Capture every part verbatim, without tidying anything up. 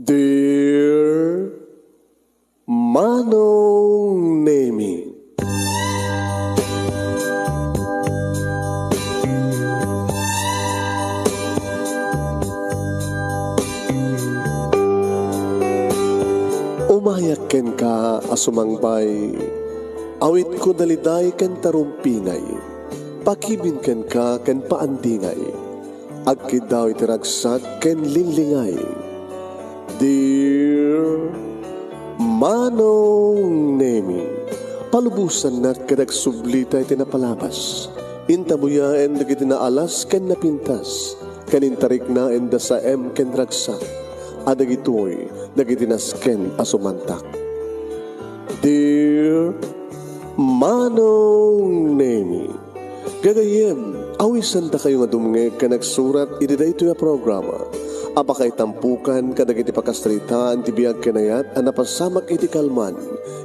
Dear Manong Nemi. Umayak kenka a sumangbay, awitko daliday ken tarumpingay, pakibin kenka ken paandingay, agkiddaw iti ragsak ken linglingay. Dear Manong Nemi, palubosannak ket agsublita iti napalabas. Intabuyaen dagiti naalas ken napintas, ken intariknaen da saem ken ragsak, a dagitoy dagiti nasken a sumantak. Dear Manong Nemi, gagayyem, awisandakayo nga dumngeg ken agsurat iti daytoy a programa a pakaitampokan kadagiti pakasaritaan ti biag ken ayat a napasamak iti kalman,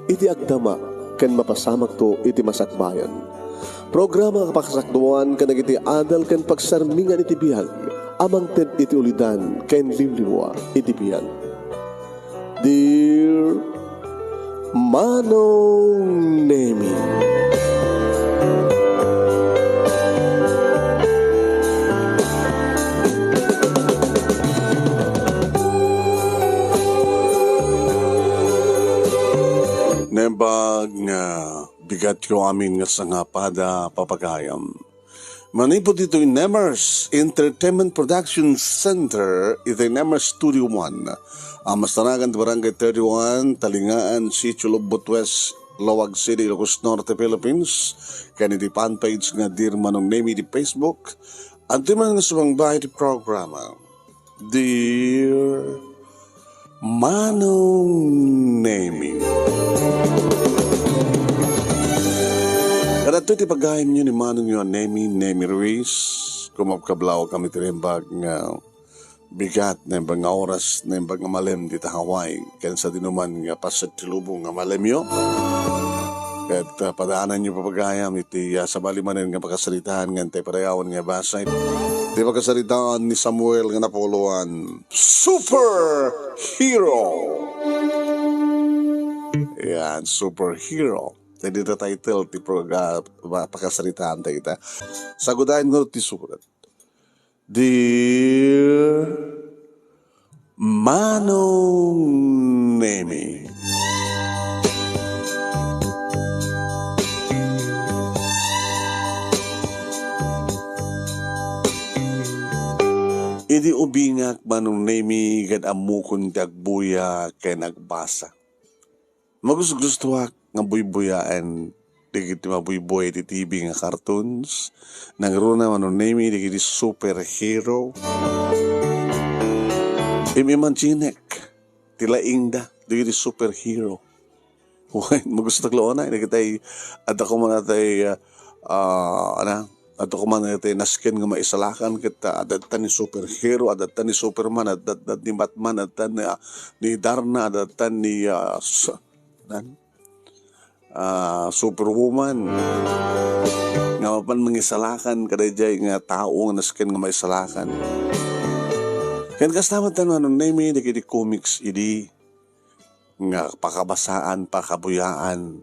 iti agdama, ken mapasamakto iti masakbayan. Programa a pakasakduan kadagiti adal ken pagsarmingan iti biag a mangted iti ulidan ken liwliwa iti biag. Dear Manong Nemi. Nembag nga bigatyo amin nga sangapada, papagayam. Manipud ditoy Nemers Entertainment Production Center, iti Nemers Studio One, a masarakan ti Barangay thirty-one, Talingaan, Sitio Lobbot West, Laoag City, Ilocos Norte, Philippines, ken iti fan page nga Dear Manong Nemi iti Facebook. Adtoy man nga sumangba iti programa. Dear Manong Nemi. Kadagitoy ti pagayamyo ni Manongyo a Nemi, Nemi Ruiz. Kumabkablaw kami ti naimbag nga bigat, naimbag nga oras, naimbag nga malem dita Hawaii. Ken sadinoman nga paset ti lubong nga malemyo. Ket, ah, padaananyo, papagayam, iti, ah, sabali manen nga pakasaritaan nga intay padayawen nga ibasa. Iti pakasaritaan ni Samuel nga napuloan, Superhero. Yan, Superhero. Daydi ti title ti pro-, ah, pakasaritaan dayta. Sagudayen ngarud ti surat. Dear Manong Nemi. Idi ubingak, Manong Nemi, ket ammokon ti agbuya ken agbasa. Magusgustoak nga buybuyaen dagiti mabuybuya iti T V nga cartoons. Nangruna, Manong Nemi, dagiti superhero. Im-imaginek ti laingda dagiti superhero. Wen, magustoak la unay dagiti, adda koma natay, ah, ah, ana, adda koma natay nasken nga maisalakan ket, ah, adda ni superhero, adda ni Superman, adda, adda ni Batman, adda ni, ah, ni Darna, adda ni, ah, s-, nan? Ah, Superwoman. Nga mapan mangisalakan kadaydiay nga tao nga nasken nga maisalakan. Ken kasta met, Manong Nemi, dagiti comics idi nga pakabasaan, pakabuyaan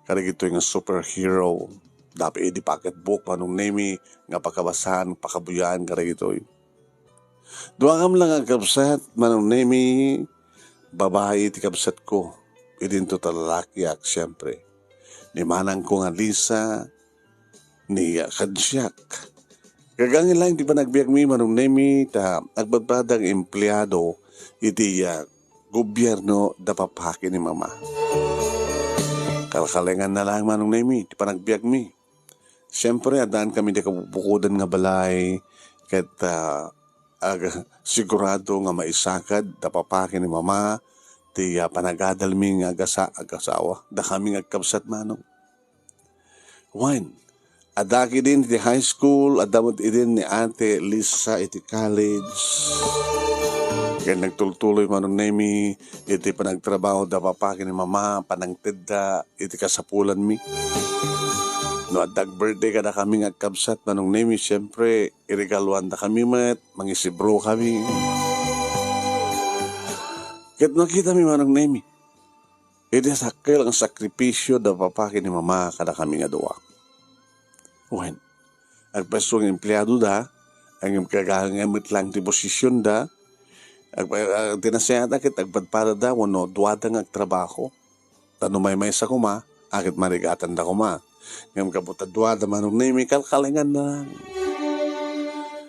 kadagitoy nga superhero. Dapay idi pocketbook, Manong Nemi, nga pakabasaan, pakabuyaan kadagitoy. Duakam la nga agkabsat, Manong Nemi, babai ti kabsatko. Idinto ta lalakiak, siempre. Ni manangko nga Lisa, ni, ah, kadsiak. Gagangin laeng ti panagbiagmi, Manong Nemi, ta agbadbadak nga empleado iti, ah, gobierno da papa ken ni mama. Kalkalenganna laeng, Manong Nemi, ti panagbiagmi. Siempre, addaan kami di kabubukodan nga balay, ket, ah, ag-, sigurado nga maisakad da papa ken ni mama ti, ah, panagadalmi nga agasa-, agasawa. Da kami nga agkabsat, Manong. Wen, adda idin ti high school, adda met idin ni Ate Lisa iti college. Ken nagtultuloy, Manong Nemi, iti panagtrabaho da papa ken ni mama, panangtedda iti kasapulanmi. No adda birthday kada kami nga agkabsat, Manong Nemi, siempre, iregaluan da kami met, mangisibro kami. Ket nakitami, Manong Nemi, iti dakkel nga sakripisio da papa ken ni mama kadakami nga dua. Wen, agpaso nga empleadoda, ngem kagangay met laeng ti posisionda, agpa-, ah, ti nasayaat ket agpadpadada wenno duada nga agtrabaho. Ta no maymaysa koma, a ket marigatanda koma. Ngem gapu ta duada, Manong Nemi, kalkalinganna.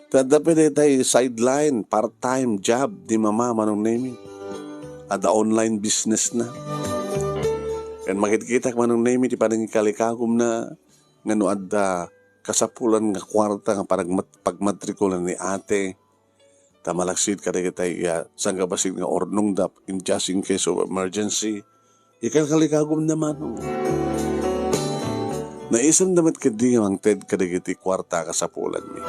Ta adda pay daytay sideline, part-time job ni mama, Manong Nemi. Adda online business na. Ken makitkitak, Manong Nemi, ti panangikalikagumna nga no adda kasapulan nga kuarta nga panagmat-, pagmatrikulan ni ate, ta malaksid kadagitay, ah, sangkabassit nga urnongda in just in case of emergency, ikalkalikagumna, Manong. Naisemda met ketdi nga mangted kadagiti kuarta a kasapulanmi.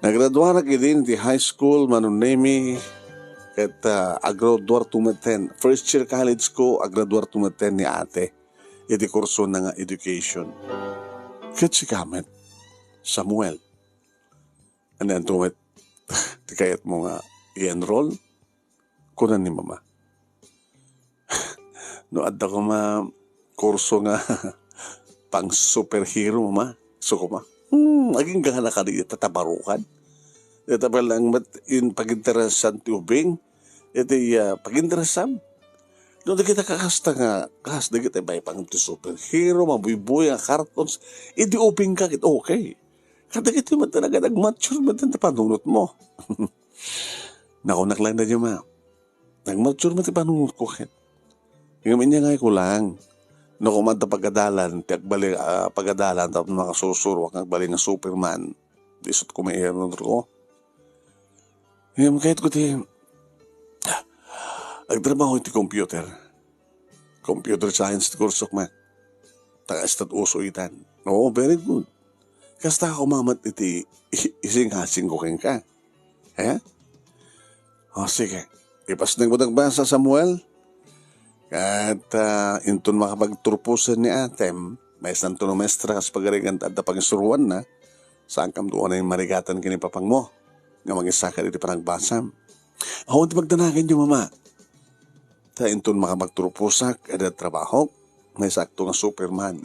Nagraduarak idi iti high school, Manong Nemi, ket, ah, agraduarto metten. First year college ko, agraduarto metten ni ate iti kursona nga education. Ket sika met, Samuel, anianto met ti kayatmo nga i-enroll? Kuna ni mama. No adda koma kurso nga pang superhero, mama, isu koma. Hmm, agingga nga nakadi ita tabarukan. Ita pa lang met in paginteresan ti ubing, iti, ah, paginteresan. No, dagita kakasta nga, kas, dagita bay pang ti superhero, mabuybuy nga cartoons, idi ubing ka, ket okay. Kadagiti met talaga, nag-mature met ti panunot mo. Nakunak lang da, ma. Nag-mature met ti panunot ko, ket. Ngem inyangay ko lang. No, koma adda pagadalan, ti agbali, ah, pagadalan, tapno makasursuroak nga agbali nga Superman. Di isut ko mairunod ko. Ngem kayat ko ti, agtrabaho iti computer. Computer science ti kursok met. Ta kasta ti uso itan. Oo, very good. Kasta ka umamat iti i-, isingasing ko kenka. Eh? O, sige. Ipasnek mo dagbasa, Samuel. Ket, ah, inton makapagturposen ni atem, maestra no maestra, kas pagarigan ta adda pangisuroanna, saankam duanen marigatan ken ni papangmo nga mangisakit iti panagbasam. Awan ti pagdanaganyo, mama. Ta inton makapagturposak, adda trabahok, maestra nga Superman.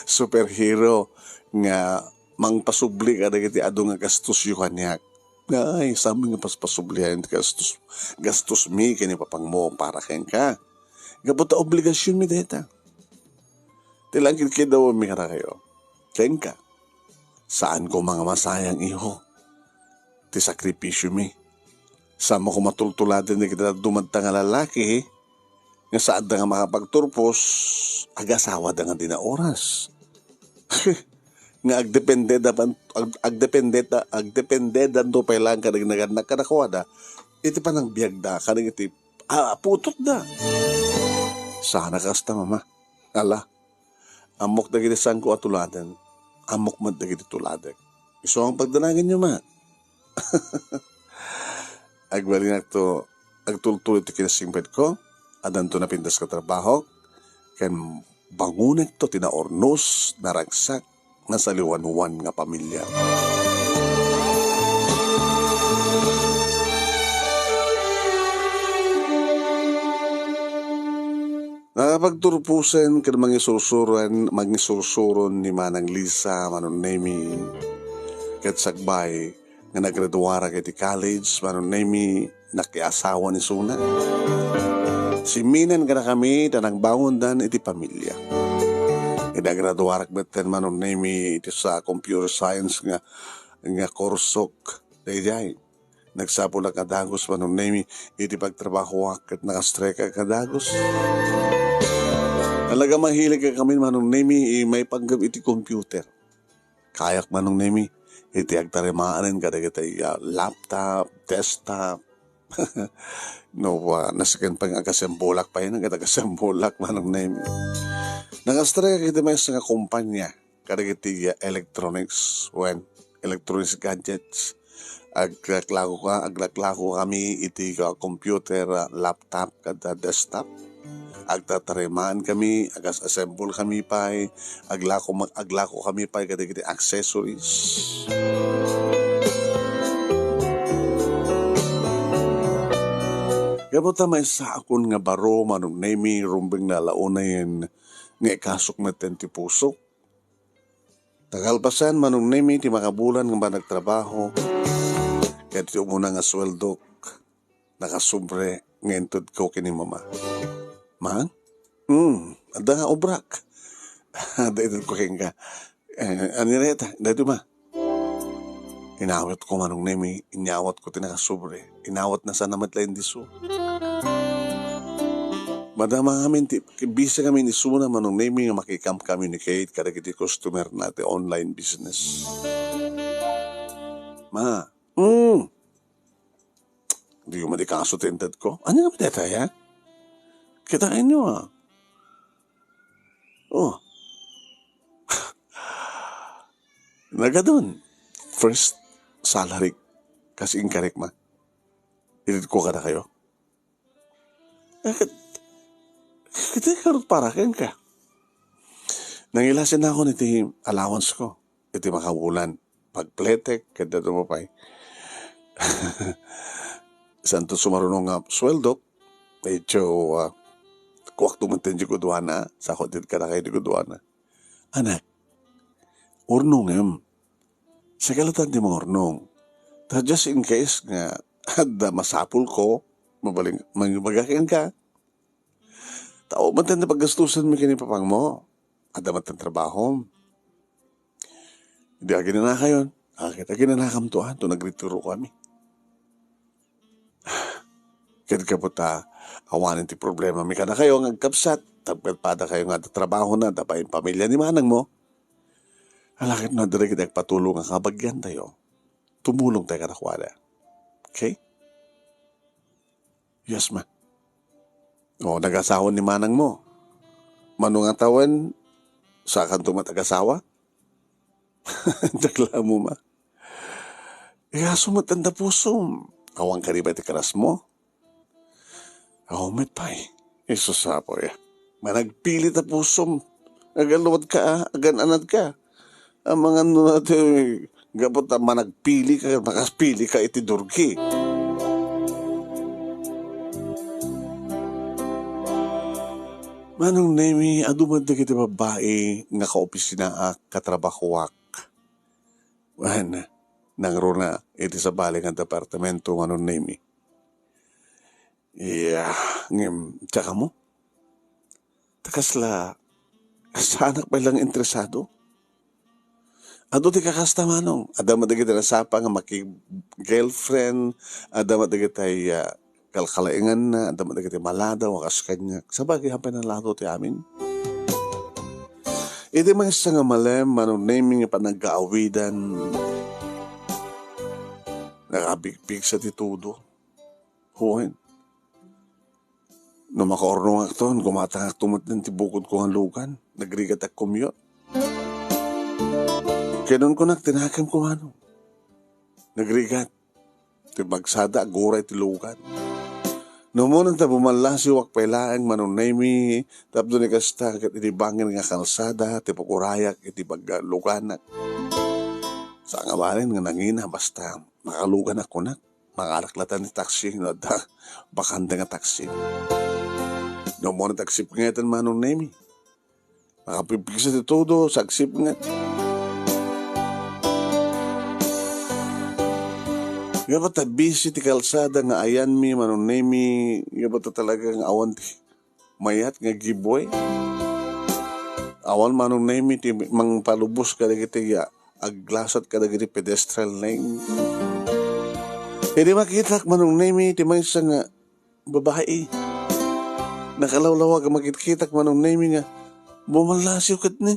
Superhero nga mangpasubli kadagiti adu nga gastusyo kaniak. Ay, saan nga paspasublian ti gastus-, gastusmi ken ni papangmo para kenka. Gapu ta obligasionmi dayta. Ti lang kinkidawmi kadakayo. Kenka. Saan ko nga masayang, iho, ti sakripisiomi. Saan mo ko matultuladen dagiti dumadta nga lalaki, nga saanda nga makapagturpos, agasawada nga dina oras. Nga agdependeda pan-, ag-, agdependeda, agdependedanto pay laeng kadagiti nagannak kadakuada, iti panagbiagda, kadagiti, ah, putotda. Saan a kasta, mama. Ala, ammok dagiti saanko a tuladen, ammok met dagiti tuladek. Isu nga pagdanaganyo, ma. Agbalinakto, agtultuloy ti kinasingpetko, addanto napintas nga trabaho, ken bangonekto ti naurnos, naragsak, nasaliwanwan nga pamilia. Nakapagturposen ken mangisursuron, mangisursuron ni Manang Lisa, Manong Nemi, ket sakbay nga nagraduarak iti college, Manong Nemi, nakiasawa ni Suna. Simminan kadakami ta nagbangondan iti pamilia. Iti nagraduarak metten, Manong Nemi, iti sa computer science nga, nga kursok, daydiay. Nagsapulak a dagus, Manong Nemi, iti pagtrabahoak ket nakastrek a dagus. Talaga mahilig a kami, Manong Nemi, i-, maipanggep iti computer. Kayak, Manong Nemi, iti agtarimaan kadagiti, ah, laptop, desktop. No, ah, nasken pay nga agasembolak pay, nagagasembolak, Manong Nemi. Nakastrek iti maysa nga kumpanya kadagiti, ah, electronics, wen, electronics gadgets. Aglaklako ka, aglaklako kami iti, ah, computer, ah, laptop, kada desktop. Agtatarimaan kami, agas-assemble kami pay, aglako, mag-, aglako kami pay kadagiti accessories. Gapu ta maysaakon nga baro, Manong Nemi, rumbeng la la unayen nga ikasok metten ti pusok. Ta kalpasan, Manong Nemi, ti makabulan nga panagtrabaho, ket ti umuna nga sueldok, nakasobre nga intedko ken ni Mama. Ma? Hmm, adda nga obrak. Adda intedko kenka. Eh, ania dayta? Daytoy, Ma. Inawatko, Manong Nemi, inyawatko ti nakasobre. Inawatna sana met laeng disso. Madama ngamin ti, busy ngamin isuna, Manong Nemi, nga makikam-communicate kadagiti customer na ti online business. Ma, mm. Di ko madikaso ti intedko. Ania ngamin dayta, ha? Kitaenyo, ah. Oh. Nagadun. First salary. Kas inkarek, Ma. Itedko kadakayo. Eh, ket, ket, ket, para kenka. Nangilasinakon iti allowance ko. Iti makabulan. Pagpletek, ket daytoy pay. Santo sumaruno nga sueldok. Medyo, ah, kuakto metten ti kuduana. Sako ti kadakay ti kuduana. Anak, urnongem. Sagalatan ti mangurnong. Ta just in case nga adda masapulko, mabaling, mangibaga kenka. Tao man ti paggastusan mi ken ni papangmo. Adda man ti trabahom. Di aginanakayon. Akin, aginanakamto, ah, to nagritiro kami. Ket gapu ta awanen ti problemami kadakayo nga agkabsat, tapno padakayo nga adda trabahona, adda pay pamilya ni manangmo. Ala ket no adda dagiti agpatulong a kabagiantayo, tumulongtayo kadakuada. Okay? Yes, Ma. O, nagasawa ni manangmo. Mano nga tawen, saakanto met agasawa? Diak la ammo, Ma. Isu met ti pusom. Awan kadi pay ti karasmo? Awan met pay. Isu sa po ya. Managpili ta pusom. Agaluat ka, ah. Agan-anad ka. Amangan no na ti gapu ta managpili ka, makapili ka iti durgi. Manong Nemi, adu met dagiti babbai nga kaopisinaak, katrabahoak. Wen, nangruna iti sabali nga departamento, Manong Nemi. Iya, ngem, tsaka mo? Ta kasla, saanak pay lang interesado. Adu ti kakasta, Manong. Adda met dagiti nasapa nga maki-girlfriend, adda met dagiti, ah, kalkalainganna, adda met dagiti maladaw a kas kaniak. Sabagay, happy na lato ti amin. Iti maysa nga malem, Manong Nemi, nga panagkaawidan, nakapigpigsa ti todo. Wen. No makaurnongakton, gumatangakto met ti bukodko nga lugan. Nagrigat a kumyot. Kinunkunak ti nakemko, Manong. Nagrigat. Ti magsada, aguray ti lugan. No umuna ta bumallasiwak pay laeng, Manong Nemi, tapno ni kasta ket idi bangin nga kalsada, ti pagurayak iti pagluganak. Saan nga manen nga nangina, basta makaluganak kunak. Mangalak latta ti taksi no adda bakante nga taksi. No umuna ti agsipngeten, Manong Nemi. Makapigpigsa ti todo, sa agsipnget. Gapu ta busy ti kalsada nga ayanmi, Manong Nemi, gapu ta talaga nga awan ti mayat nga giveaway. Awan, Manong Nemi, ti mangpalubos kadagiti, ah, aglasat kadagiti pedestrian lane. Idi makitak, Manong Nemi, ti maysa nga babai. Nakalawlawag a makitkitak, Manong Nemi, nga bumallasiw ket ni.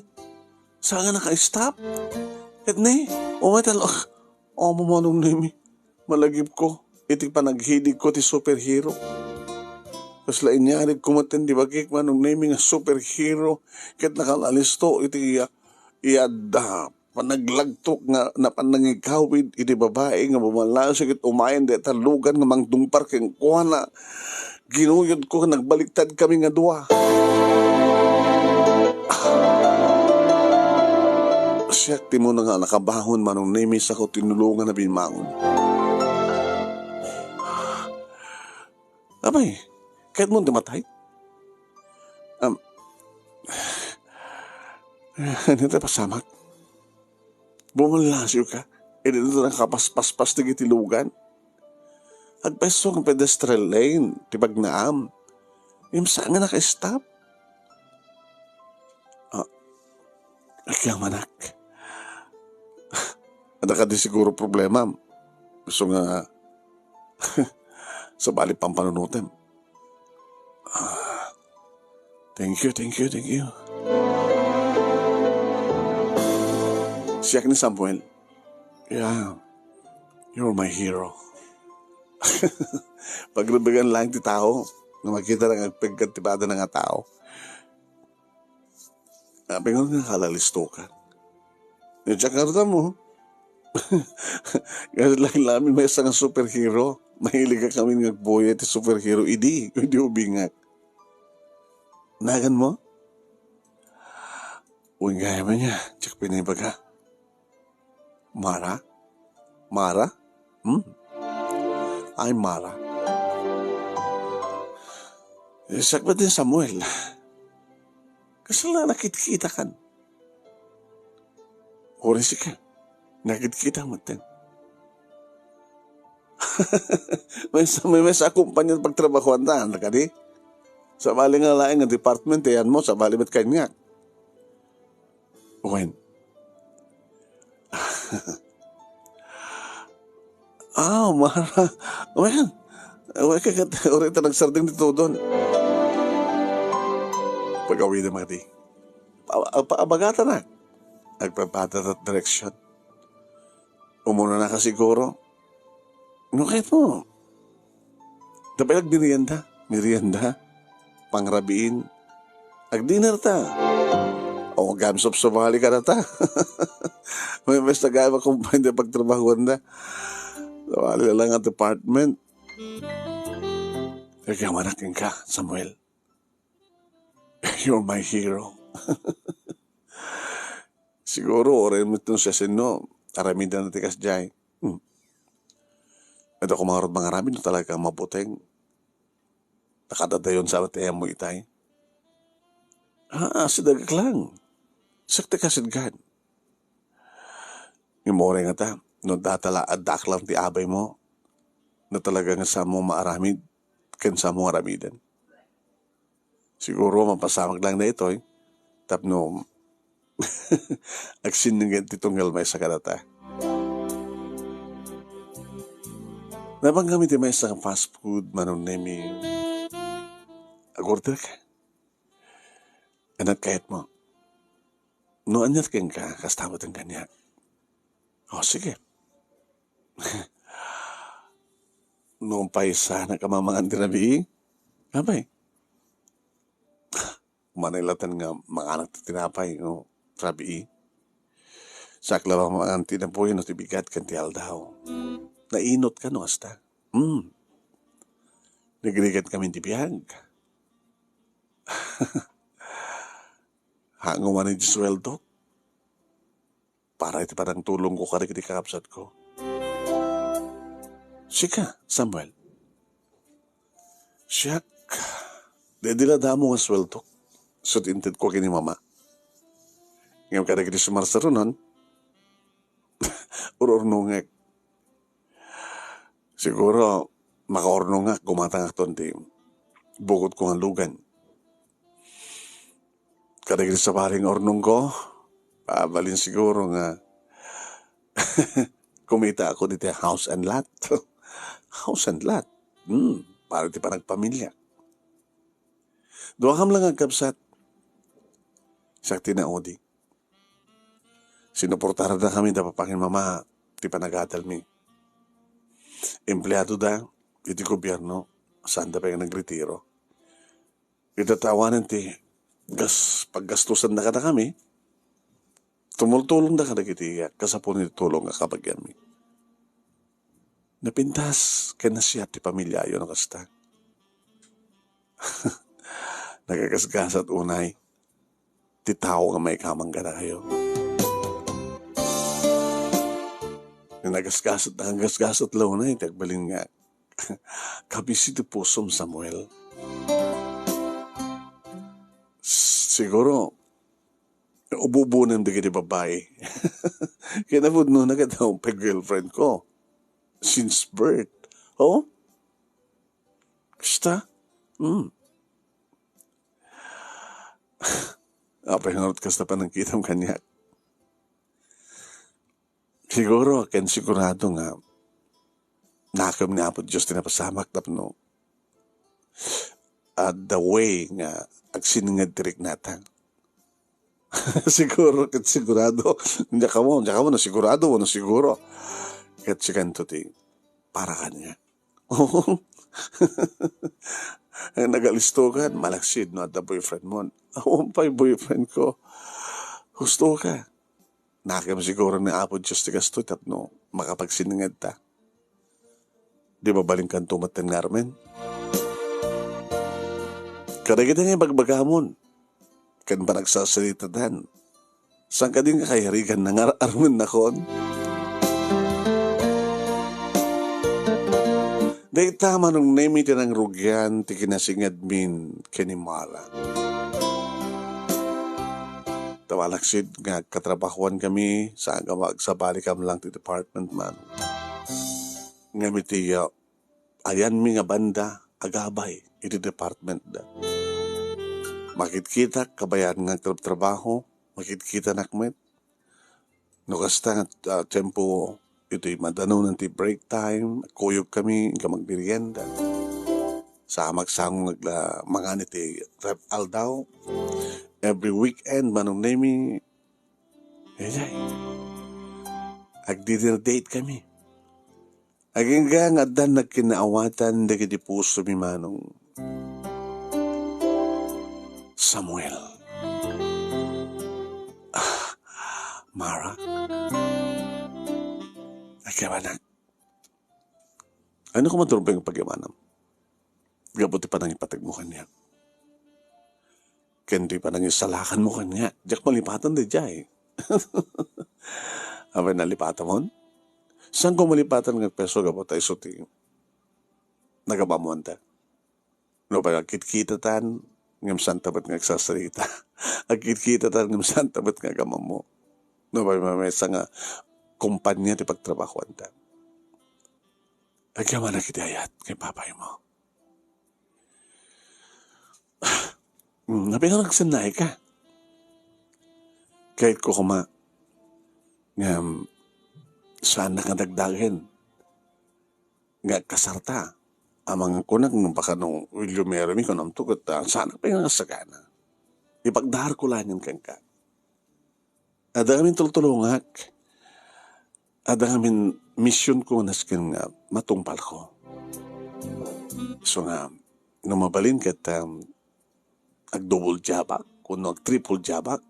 Saan nga naka-stop? Ket ni, umay talo-, amo, Manong Nemi. Malagipko iti panaghiligko ti superhero. Kasla inyarigko met ti bagik, Manong Nemi, nga superhero ket nakalaalisto iti iya-, iyadda panaglagtok nga napan nangigawid iti babai nga bumallasiw ket umayen dayta lugan nga mangtungpar kenkuana. Ginuyodko nga nagbaliktad kami nga dua. Siak ti umuna nga nakabangon, Manong Nemi, sako tinulongan a bimmangon. Apay, kayatmo ti matay? Um, ano ti pasamak? Bumallasiw ka? Idi ito nakapaspaspas dagiti lugan? Agpayso nga pedestrian lane, ti bagnaam. Imsa nga naka-stop. Ah, agyamanak. Adda kadi siguro problema. Gusto nga, sabali pampanunutem. Ah, thank you, thank you, thank you. Siak ni Samuel. Yeah, you're my hero. Pagrudugan lang ti tao, nga makita lang agpegkat ti pada nga tao. Apay nga kalalisto ka. Ni Jakarta mo. Kasi lang lamin may isang superhero. Mahilig ka kami nga agbuya ti superhero. Idi, idi ubingak. Nagan mo? Uy, gaya man niya. Jack pinibaga. Mara? Mara? Hmm? Ay, Mara. Eh, sakbay ni Samuel. Kasla nakitkita kan. Uray sika. Nakitkita mo ten. May sa, may, may sa kumpanya pagtrabahoan ta, ano kadi? Sabali nga laeng nga department, yan mo, sabali met kanya. Wen. Ah, Mara. Wen. Wen ka kat, uri ta nagsardeng ti tudon. Pagawida mati. Pa, pa, abagata na. Agpapata ta direksyon. Umuna na ka siguro. No, kahit mo. Dapat agmerienda. Merienda. Pangrabiin. Agdinner ta. O, gam subsubali ka na ta. May mas nagama kumpanya pagtrabahuan na. Sabali na lang ang department. Kaya manaking ka, Samuel. You're my hero. Siguro, oray mo itong siya sino, aramidan na ti kasjay. Hmm. Ito ko mga mangaramid, no, talaga mabuteng. Nakadadayon sa ti mo itay. Ah, sidagak lang. Sakta ka, sidgan. Ngem uray nga ta, no data la, addak lang ti abay mo, no talaga nga samo maaramid, ken samo aramiden. Siguro, mapasamak lang daytoy, tapno agsinninggen ti tunggal maysa kadata. Nabang kami ti maysa nga fast food, manunemi. Agorder ka. Anat kayat mo? No, anyat kenka, kasta met kaniak. O, sige. No, paysa na ka mamangan ti rabii? Abay. Manay laten nga manganak ti tinapay, no, rabii. Sakla mamangan ti napuy, no, ti bigat ken ti aldaw. Nainot ka, no, asta? Hmm. Nagrigat kami ti biag. Hango man iti suweldok. Para iti panangtulongko kadagiti kakabsatko. Sika, Samuel. Siak, di, di la damo nga suweldok. Ket intedko ken ni mama. Ngem kadagiti sumarsarunon, ur-urnongek. Siguro, makaurnongak, gumatangakton ti bukotko nga lugan. Kadagiti sabali nga urnongko, mabalin siguro nga kumitaak iti house and lot. House and lot. Hmm, para ti panagpamilya. Duakam lang agkabsat. Siak ti naudi. Sinuportaran da kami da papa ken mama ti panagadalmi. Empleado da iti gobierno, saan da pay nga nagretiro. Ita ti awanen ti gas-, paggastusan da kadakami, tumultulong da kadagiti kasapulan ti tulong nga kabagianmi. Napintas ken nasiat ti pamiliayo no kasta. Nagagasgasat unay ti tao nga maikamang kadakayo. Nga nagasgasat, nagagasgasat la unay ti agbalin nga Kabisi ti pusom, Samuel. Siguro, ububunem dagiti babai. Kinapudno na ket pay girlfriend ko. Since birth. Oh? Kasta? Hmm. Apay ngarud kasta panangkitam kaniak? Siguro, ken sigurado nga nakem ni Apo Dios ti napasamak tapno adda way nga agsininged ti riknata. Siguro, ket sigurado, diak ammo, diak ammo no sigurado wenno siguro. Ket sikanto ti para kaniak. Nagalistokan, malaksid no adda boyfriend mo. Awan pay boyfriend ko. Husto ka. Nakem siguro ni Apo Dios ti kastoy tapno makapagsininged ta. Di mabalinkanto met ti ngarmen? Kadagiti nga ibagbagamon ken panagsasaritatan, saan kadi nga kayarigan na ngar-armennakon? Dayta, Manong Nemi, ti nangrugian ti kinasingedmin ken ni Mara. Ta malaksid nga agkatrabahoan kami, saan nga agsabalikam lang ti department man. Ngem iti, ah, ayanmi nga banda, agabay iti department da. Makitkitak, kabayan nga agtrabtrabaho, makitkitanak met. No kasta nga, ah, tiempo iti madanonan ti break time, kuyog kami, inka magmerienda. Sa magsangong agla-, mangan iti ref aldaw. Every weekend, Manong Nemi, ayay, agdi-dinner date kami. Agingga nga addan nagkinaawatan dagiti pusomi, Manong Samuel. Ah, Mara? Agyaman, anak. Ania koma ti rumbeng nga pagyamanam? Gapu ti panangipategmo kaniak. Ken ti panangisalakanmo kaniak. Diak malipatan daydiay. Apay nalipatamon? Saanko malipatan nga agpeso gapu ta isu ti nagam-ammoanta. No pay agkitkitatan, ngem saanta met nga agsasarita. Agkitkitatan, ngem saanta met nga agam-ammo. No pay maysa nga kompania ti pagtrabahoanta. Agyamanak iti ayat nga ipapaymo. Hmm, apay nga nagsennaay ka? Kayatko koma, ngem, saannak nga dagdagen nga agkasarta. Amangan kunak nga baka no Williamero mi, kunamto ket, ah, saanak pay nga sagana. Ipagdaarko laengen kenka. Adda ngamin tultulongak. Adda ngamin misionko nasken nga matungpalko. Isu nga, no mabalin ket, um, ag-double jobak, wenno ag-triple jobak.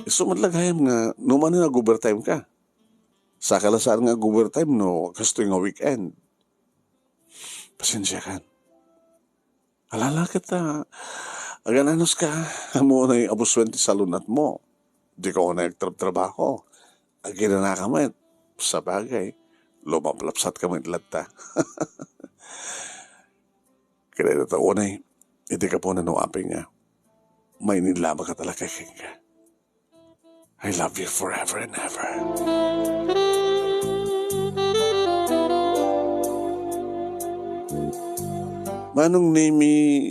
Isu met la gayam nga, no manen ag-overtime ka. Saka la saan nga ag-overtime no kastoy nga weekend. Pasensiakan. Alala ket, ah, agan-anuska, ammom unay a busuen ti salunatmo. Dika unay agtrabtrabaho. Aginanaka met. Sabagay, lumaplapsatka met latta. Ket dayta unay, iti gapuna no apay nga, mainin la a makatalakkak kenka. I love you forever and ever. Manong Nemi,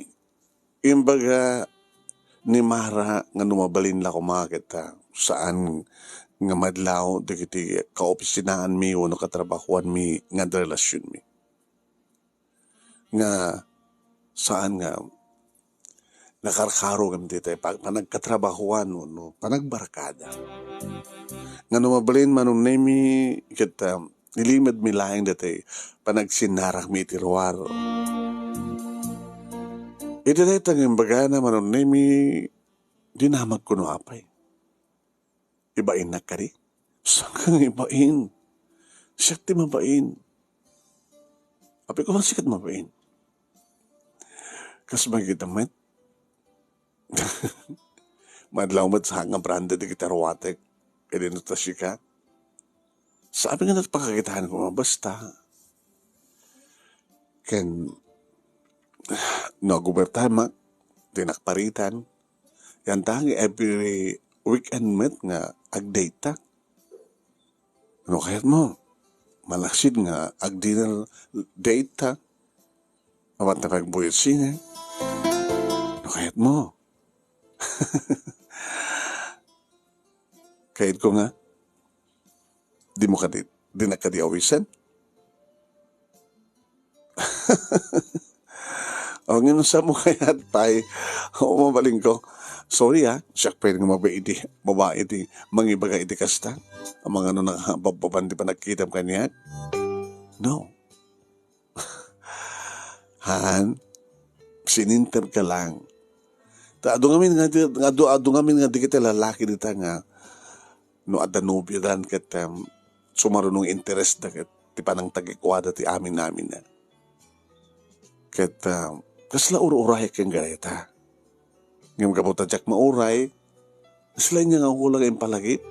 imbaga ni Mara nga no mabalin la koma ket, ah, saan nga madlaw dagiti kaopisinaanmi wenno katrabahoanmi nga adda relasionmi. Nga saan nga nakarkaro ngem daytay pag-, panagkatrabahoan wenno panagbarkada. Nga no mabalin, Manong Nemi, ket, um, ilimedmi laeng daytay panagsinnarakmi iti ruar. Iti dayta nga imbagana, Manong Nemi, dinamagko no apay. Ibainnak kadi? Saan nga ibain? Siak ti mabain. Apay koma sika ti mabain. Kas makita met. Madlaw met sa nga branded dagiti aruatek. Kadi no ta sika. Sa apay nga nagpakakitaanko nga basta. Ken no ag-overtime-ak, dinak paritan. Yantang every weekend met nga ag-date-ak. No kayatmo, malaksid nga ag-dinner date-ta. Awan ta pagbuyo sine. No kayatmo. Kayatko nga, dimo kadi, dinak kadi awisen? O, ngem no saanmo kayat pay, o, mabalinko. Sorry, ah, siak pay nga babai iti, babai iti mangibaga iti kasta. Amangan no nakababbaban ti panagkitam kaniak? No. Han, sininter ka lang. Ta adu ngamin nga di, adu, adu ngamin nga dagiti lalaki dita nga no adda nobiodan ket, em, sumarunong interes da ket ti panangtagikuada ti amin-amin na. Ket, em, kasla ur-uray ken gareta. Ngem gapu ta diak mauray, sila inya nga kulang impalagip.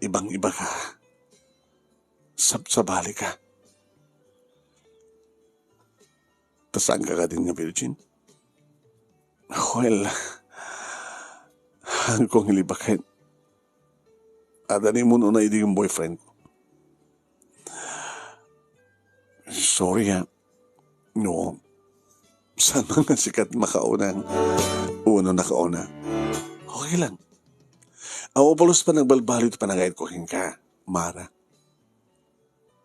Ibang-iba ka. Sabsabali ka. Ta saan ka kadin nga virgin? Well, agko nga libaken. Adda ni mun-una idi nga boyfriend ko. Sorry, ha. No, saan man nga sika ti makauna, uno nakauna. Okay lang. Awan pulos pa nagbalbaliw ti panagayat ko kenka, Mara.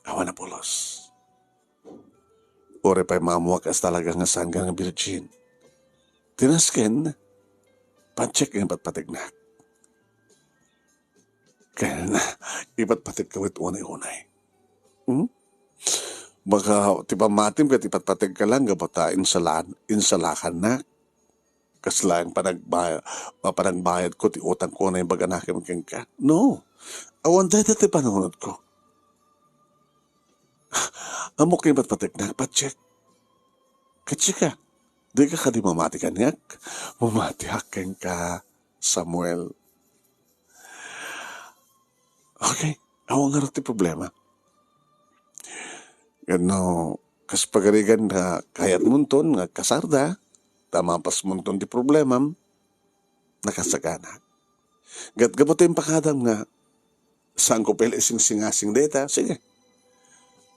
Awan a pulos. Uray pay maammoak a talaga nga saan nga virgin. Ti nasken, padsiek nga ipatpategnak. Ken ipatpategka met unay-unay. Hmm? Baka ti pammatim ket ipatpategka lang gapu ta insala-, insalakannak. Kasla nga panagbay-, a panagbayadko ti utangko nga imbaganakem kenka. No. Awan dayta ti panunotko. Ammok nga ipatpategnak, padsiek. Ket sika, dika kadi mamati kaniak? Mamatiak kenka, Samuel. Okay, awan ngarud ti problema. Ket no, kas pagarigan nga kayatmonton nga agkasarda, ta mapasmonton ti problemam, nakasagana. Ket gapu ta impakadam nga saanko pay la isingsingasing dayta, sige.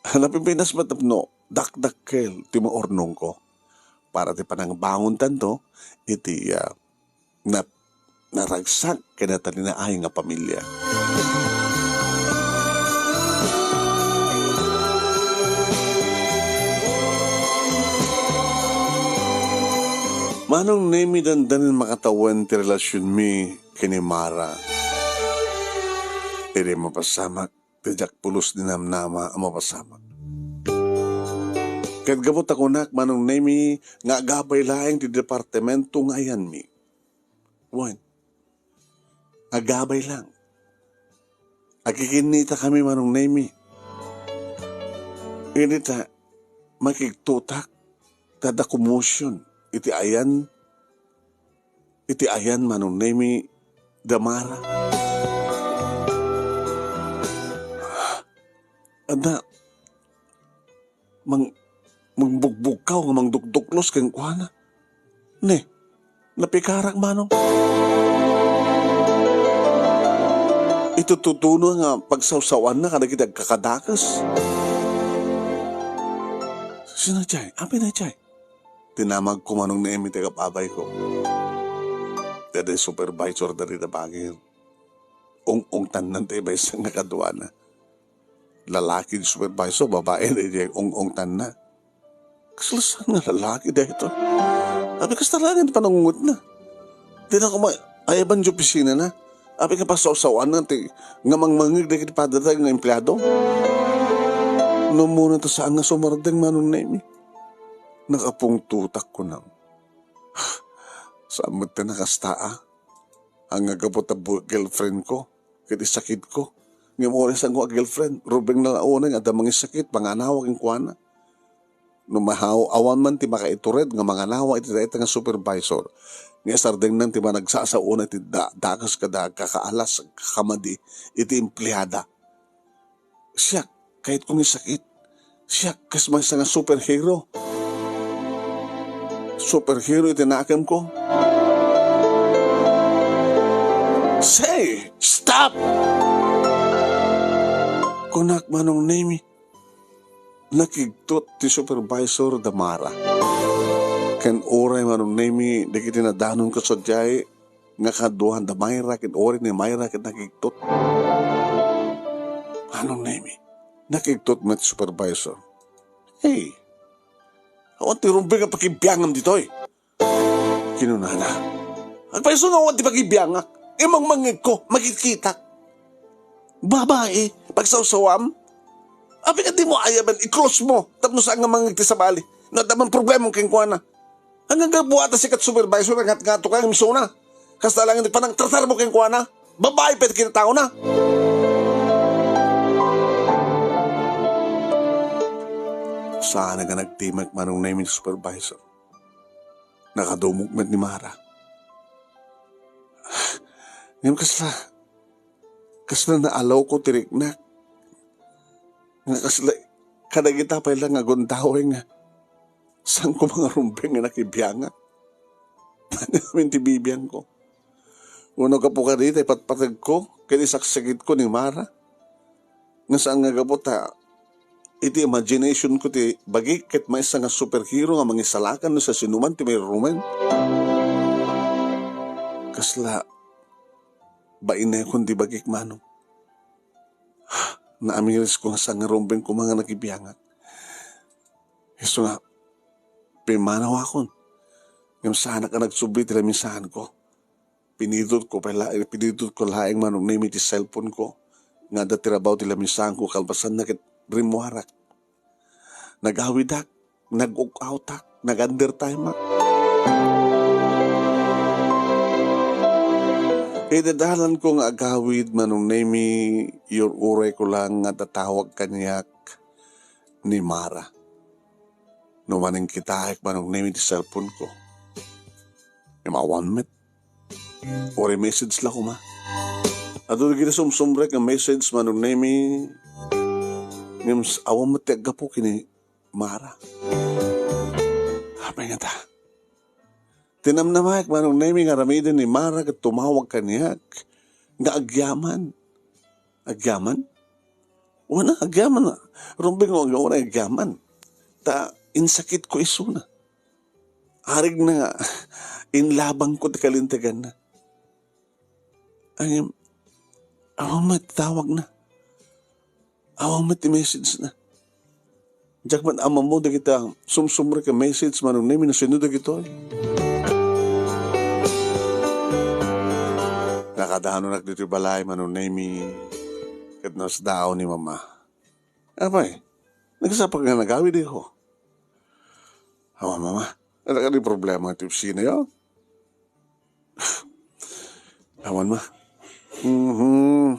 Napimpinas met tapno dakdakkel ti maurnongko para ti panangbangontanto iti, ah, nat-, naragsak ken natalinaay nga pamilia. Manong Nemi, dandanin makatawen ti relasionmi ken ni Mara. Idi mapasamak, ti diak pulos dinamnama a mapasamak. Ket gapu ta kunak, Manong Nemi, nga agabay laeng ti departamento nga ayanmi. Wen, agabay lang. Agkikinnitakami, Manong Nemi. Idi ta makigtutak, ta adda commotion iti ayan, iti ayan, Manong Nemi, da Mara. Adda mang-, mangbugbugkaw nga mangdukduklos kenkuana. Ne, napikarak, Manong. Itututuno nga pagsawsawanna kadagiti agkakadakes. Sino jay? Apay na jay? Dinamagko, Manong Nemi, ti kababayko. Daydi supervisor daydi a bagir. Ung-ungtanna ti maysa nga kaduana. Lalaki ti supervisor, babai daydi ung-ungtanna. Kasla saan nga lalaki daytoy? Apay kasta laeng ti panangungotna. Dina koma, ay, iban ti opisinana. Apay nga pasawsawanna ti nga mangmangngeg dagiti padada nga empleado. No, muna ta saan nga sumardeng, Manong Nemi. Nakapungtotak kunam. Saan met ti nakasta, a? Ania gapu ta bu-, girlfriend ko, ket isakit ko. Ngem uray saanko a girlfriend, rubengna la unay nga adda mangisakit, manganawa kenkuana. No mahaw-, awan man ti makaitured nga manganawa iti dayta nga supervisor, nga isardengnan ti managsasao unay iti da-, dakes kada agkakaalas, agkakamadi iti empleada. Siak, kayatko nga isakit. Siak kas maysa nga superhero. Superhero iti nakemko. Say, stop! Kunak, Manong Nemi, nakigtot ti supervisor da Mara. Ken uray, Manong Nemi, dagiti nadanonko sadiay nga kaduan da Myra ken uray ni Myra ket nakigtot. Manong Nemi, nakigtot met ti supervisor. Hey, awan ti rumbeng a pakibiangam ditoy. Kinunana. Agpayso nga awan ti pakibiangak. Imangmangngegko, makitkitak. Babai, pagsawsawam? Apay nga dimo ayaben, i-close mo, tapno saan nga mangngeg ti sabali. No adda man problemam kenkuana. Hanggang gapu ata sikat supervisor, ngat-ngato ka, imsuna. Kasta lang ti panangtratar mo kenkuana. Babai pay ti kinataona. Saan nga nagtimek, Manong Nemi, ti supervisor. Nakadumog met ni Mara. Ngem kasla, kasla naalawko ti riknak. Nga kasla, kadagita pay la nga agundaway nga saanko nga rumbeng nga nakibiangak. Amin ti bibiangko. Wenno gapu kadi ta ipatpategko ken isaksakitko ni Mara. Nga saan nga gapu ta iti imagination ko ti bagik ket maysa nga superhero nga mangisalakan no siasinoman ti mairumen. Kasla bainekon ti bagik, Manong. Naamirisko nga saan nga rumbeng koma nga nakibiangak. Isu nga, pimmanawakon. Ngem saanak a nagsubli ti lamisaanko. Pinidutko pay la-, pinidutko laeng, Manong Nemi, ti cellphone ko. Nga adda ti rabaw ti lamisaanko, kalpasanna ket rimmuarak. Nagawidak, nag-uk-outak, nag-undertimeak. Iti dalanko nga agawid, Manong Nemi, iyur-urayko lang nga tatawag kaniak ni Mara. No manen kitaek, Manong Nemi, ti cellphone ko. Ngem awan met. Uray message la koma. Adu dagiti sumsumrek nga message, Manong Nemi. Ngem s-, awan met ti aggapu ken ni Mara. Apay ngata? Tinamnamaek, Manong Nemi, nga aramiden ni Mara ket tumawag kaniak nga agyaman. Agyaman? Wen a, agyaman. Rumbeng nga agyaman. Ta insakitko isuna. Arigna nga inlabangko ti kalinteganna. Ngem, awan met ti tawagna. Awan met ti messagena. Diak met ammo dagita sumsumrek a message, Manong Nemi, no sino dagitoy. Nakadanonak ditoy balay, Manong Nemi, ket nasdaaw ni Mama. Apay, nagsapaka nga nagawid, iho? Awan, Mama. Adda kadi problema iti opisina, yo? Awan, Ma. Mhm.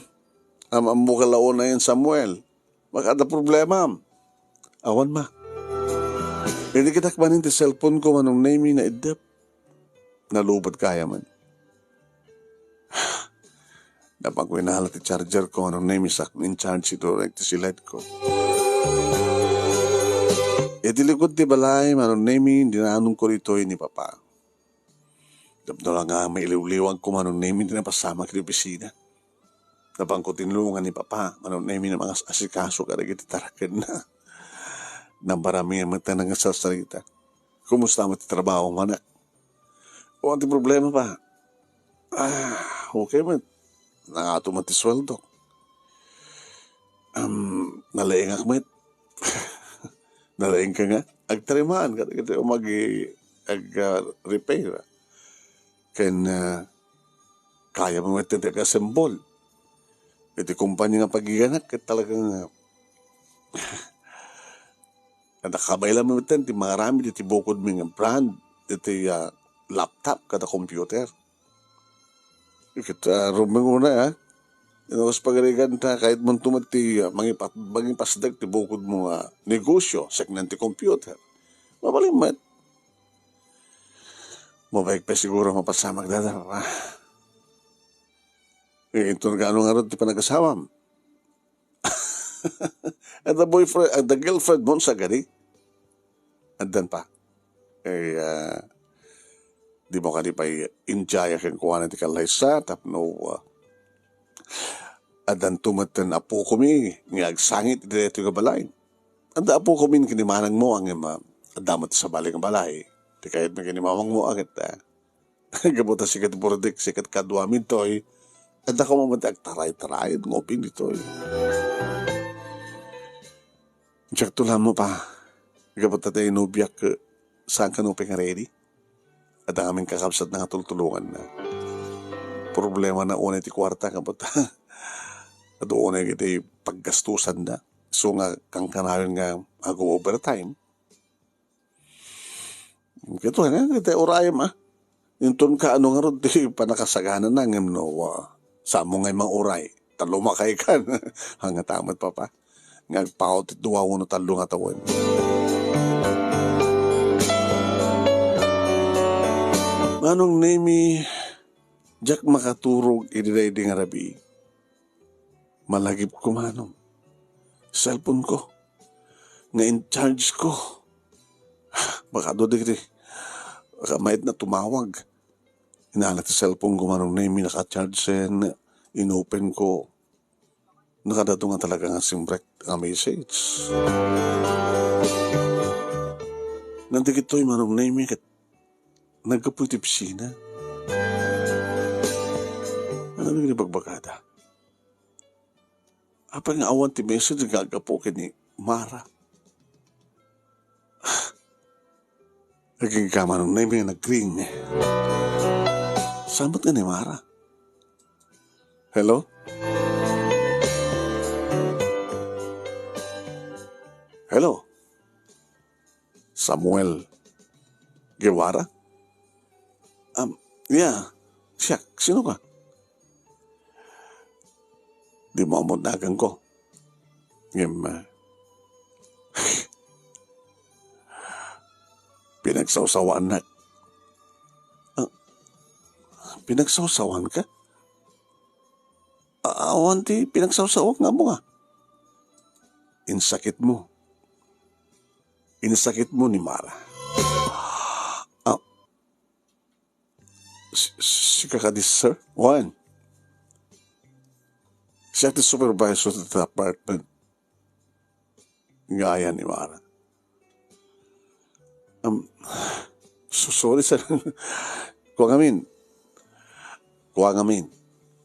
Am-ammoka la unay, Samuel. Makada problema. Awan, Ma. Idi kitak manen ti cellphone ko, Manong Nemi, naiddep. Nalubad kaya man. Napagwinala ti charger ko, Manong Nemi, sak in charge ito, rek ti silet ko. Iti likod ti balay, Manong Nemi, dinanonko ditoy ni Papa. Tapno la nga mailiwliwag ko, Manong Nemi, ti napasamak iti opisina. Napanko tinulongan ni Papa, Manong Nemi, nga mangas-asikaso kadagiti tarakenna. Nabaramian met nga nagsarsarita. Kumusta met ti trabaho, manak? O, ti problema, Pa? Ah, okay met. Nangato met ti sueldo. Um, nalaingak met. Nalaingka nga? Agtarimaan kadagiti umagi ag, ah, repair. Ken, ah, kaya mo met ti ag-assemble. Iti kumpanya nga pagiganak, ket talagang, ah, Kada kabay la met ti mangaramid iti bukodmi nga brand iti, ah, laptop kada computer. Ket, ah, rumbeng unay, ah. Ino kas pagarigan ta, kayatmo met ti, ah, mangipa-, mangipasdek ti bukodmo nga negosyo, saknaan ti computer. Mabalin met. Mabain pay siguro mapasamak dada, Papa. Eh, inton kaano ngarud ti panag-asawam? Adda boyfriend, adda girlfriend mo, sagadi? Addan pa. Eh, ah, dimo kadi pay injaya kenkuana ti kallaysa tapno, ah, addanto metten apokomi nga agsangit iti daytoy nga balay. Adda apokomin ken ni manangmo, ngem, ah, adda met sabali nga balay. Ti kayatmi ken ni mamangmo, ket, ah, gapu ta sika ti burdik, sika ti kaduami ditoy, adda koma met ti agtaray-taray nga ubing ditoy. Diakto la ammo pa, gapu ta ti nobiak, eh, saan kano pay nga ready. Adda ngamin kakabsatna nga tultulonganna. Problemana unay ti kuarta, gapu ta adu unay iti paggastusanna. So nga kankanayon nga ago-overtime. Ket wen, ket urayem, ah. Inton kaano ngarud ti pannakasaganana ngem no, ah, saanmo ngay manguray. Ta lumakay kan. Ania met, Papa. Nga agpaw ti dua wenno tallo nga tawen. Manong Nemi, diak makaturog idi daydi nga rabii. Malagipko manen. Cellphone ko. Nga in charge ko. Baka adu dagiti, baka maitna tumawag. Inala ti cellphone ko, Manong Nemi, naka-charge sen, inopen ko. Nakadado nga talaga nga simrek nga message. Ngem dagitoy, Manong Nemi, ket naggapu iti opisina. Ania nga ibagbagada? Apay nga awan ti message nga aggapu ken ni Mara? Agingga, Manong Nemi, nga nag-ring. Saan met nga ni Mara? Hello? Hello? Samuel Guevara? Um, yeah. Siak, sino ka? Dimo ammo ti naganko. Ngem, ah, pinagsawsawaannak. Ah, pinagsawsawaanka? A-, awan ti pinagsawsawak nga ammok. Insakitmo. Insakitmo ni Mara. Ah, si-, sika kadi, sir? Wen. Siak ti supervisor ti apartment nga ayan ni Mara. Um, so-, sorry, sir. Kua ngamin. Kua ngamin.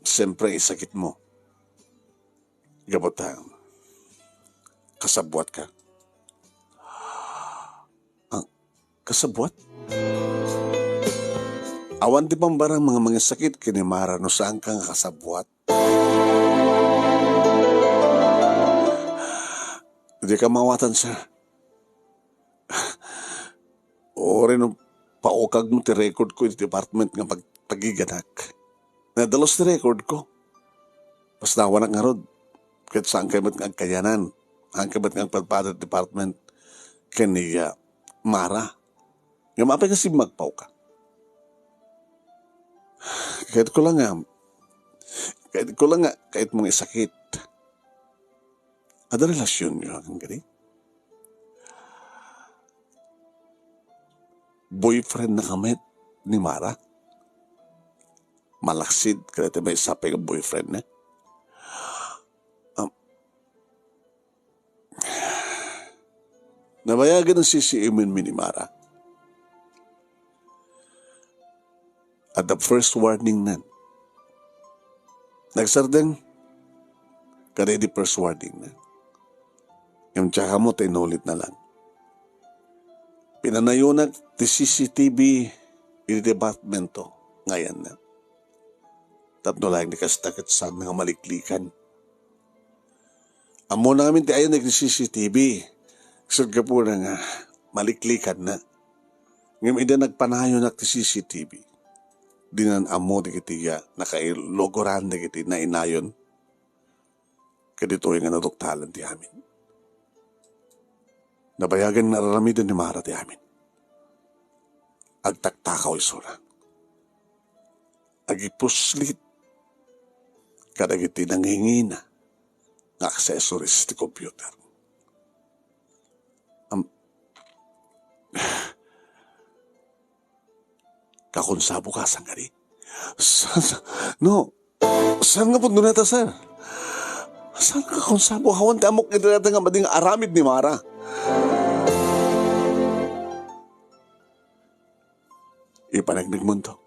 Siyempre, isakitmo. Gapu ta kasabbuatka. Ah, kasabbuat? Awan ti pambarang nga mangisakit ken ni Mara no saanka nga kasabbuat. Dika maawatan, sir. Uray no paukagmo ti record ko iti department nga pag-, pagiganak. Nadalus ti record ko. Basta awanak ngarud. Ket saankay met nga agkayanan. Saankay met nga agpadpada iti department ken ni, ah, Mara. Ngem apay nga simmagpawka? Kayatko la nga, kayatko la nga, kayatmo nga isakit. Adda relasionyo ken kadi? Boyfriendnaka met ni Mara? Malaksid kadaytoy maysa pay nga boyfriendna? Ah, nabayagen a sisiimenmi ni Mara. Adda first warningnan. Nagsardeng kadaydi first warningnan. Ngem diak ammo ta inulitna lang. Pinanayonak ti C C T V iti departmento nga ayanna. Tapno laeng ni kasta ket saan nga maliklikan. Ammona ngamin ti ayan dagiti C C T V. Ket gapuna nga maliklikanna. Ngem idi nagpanayonak ti C C T V, dinan ammo dagiti nakailuguran dagiti nainayon. Kaditoy nga naduktalan ti amin. Nabayagen nga ar-aramiden ni Mara ti amin. Agtaktakaw isuna. Agipuslit kadagiti nangingina nga accessories ti computer. Am-, kakonsabo ka, saan kadi? Sa-, sa-, no, saan nga pudno nata, sir? Saan nga kakonsabo? Awan ti ammok iti dayta nga madi nga aramid ni Mara. Ipaneknekmonto.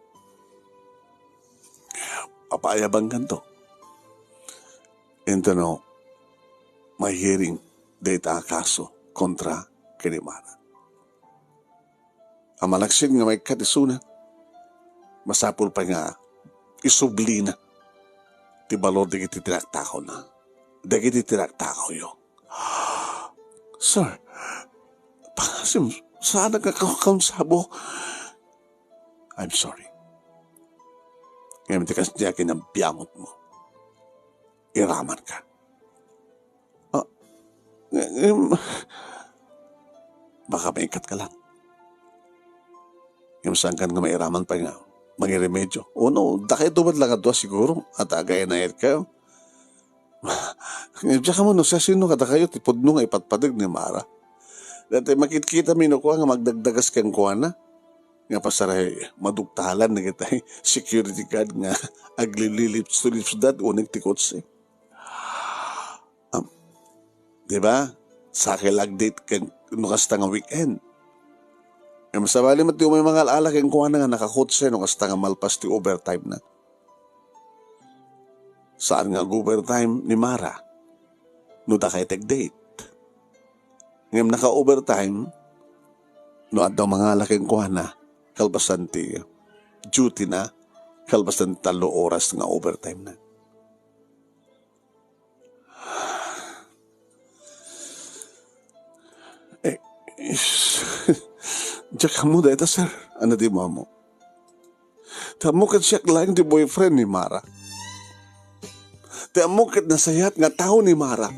Papaayabangkanto. Inton no, ma-hearing dayta a kaso kontra ken ni Mara. A malaksid nga maikkat isuna, masapul pay nga isublina ti balor dagiti tinaktakawna, dagiti tinaktakawyo. Sir, pangasim, saan nga kakonsabo? I'm sorry. Ngem ti kasdiay a kinabiangotmo, iramanka. Ah, ngem, baka maikkatka lang. Ngem saankan nga mairaman pay nga mangiremedyo. O no, dakayto met lang a dua siguro, a tagainayatkayo. Ngem diak ammo no siasino kadakayo ti pudno nga ipatpateg ni Mara. Daytoy makitkitami no kua nga magdagdagas kenkuana. Nga pasaray maduktalan dagitay security guard nga aglililips-lipsda uneg ti kotse. Am, di ba? Sakay la agdate ken no kasta nga weekend. Ngem sabali met ti umay mangal-ala kenkuana nga nakakotse no kasta nga malpas ti overtime na. Saan nga ag-overtime ni Mara no dakay ti agdate? Ngem naka-overtime no adda mangala kenkuana kalpasan ti duty na, kalpasan ti tallo oras nga overtime na. Eh, is-, diak ammo dayta, sir. Ania ti ammo? Ti ammo ket siak laeng ti boyfriend ni Mara. Ti ammo ket nasayaat nga tao ni Mara.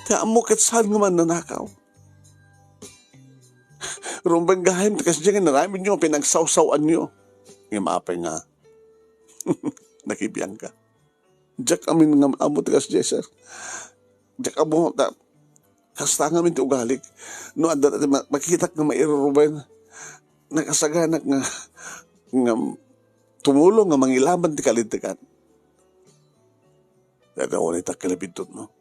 Ti ammo ket saan nga mannanakaw. Rumbeng gayam ti kasdiay nga inaramidyo nga pinagsawsaw-anyo. Ngem apay nga nakibiangka? Diak amin nga ammo ti kasdiay, sir. Diak ammo ta kasta ngamin ti ugalik. No adda ti ma-, makitak nga mairuruben, nakasaganak nga, nga tumulong nga mangilaban ti kalintegan. Dada, wala ta kalabidot, no?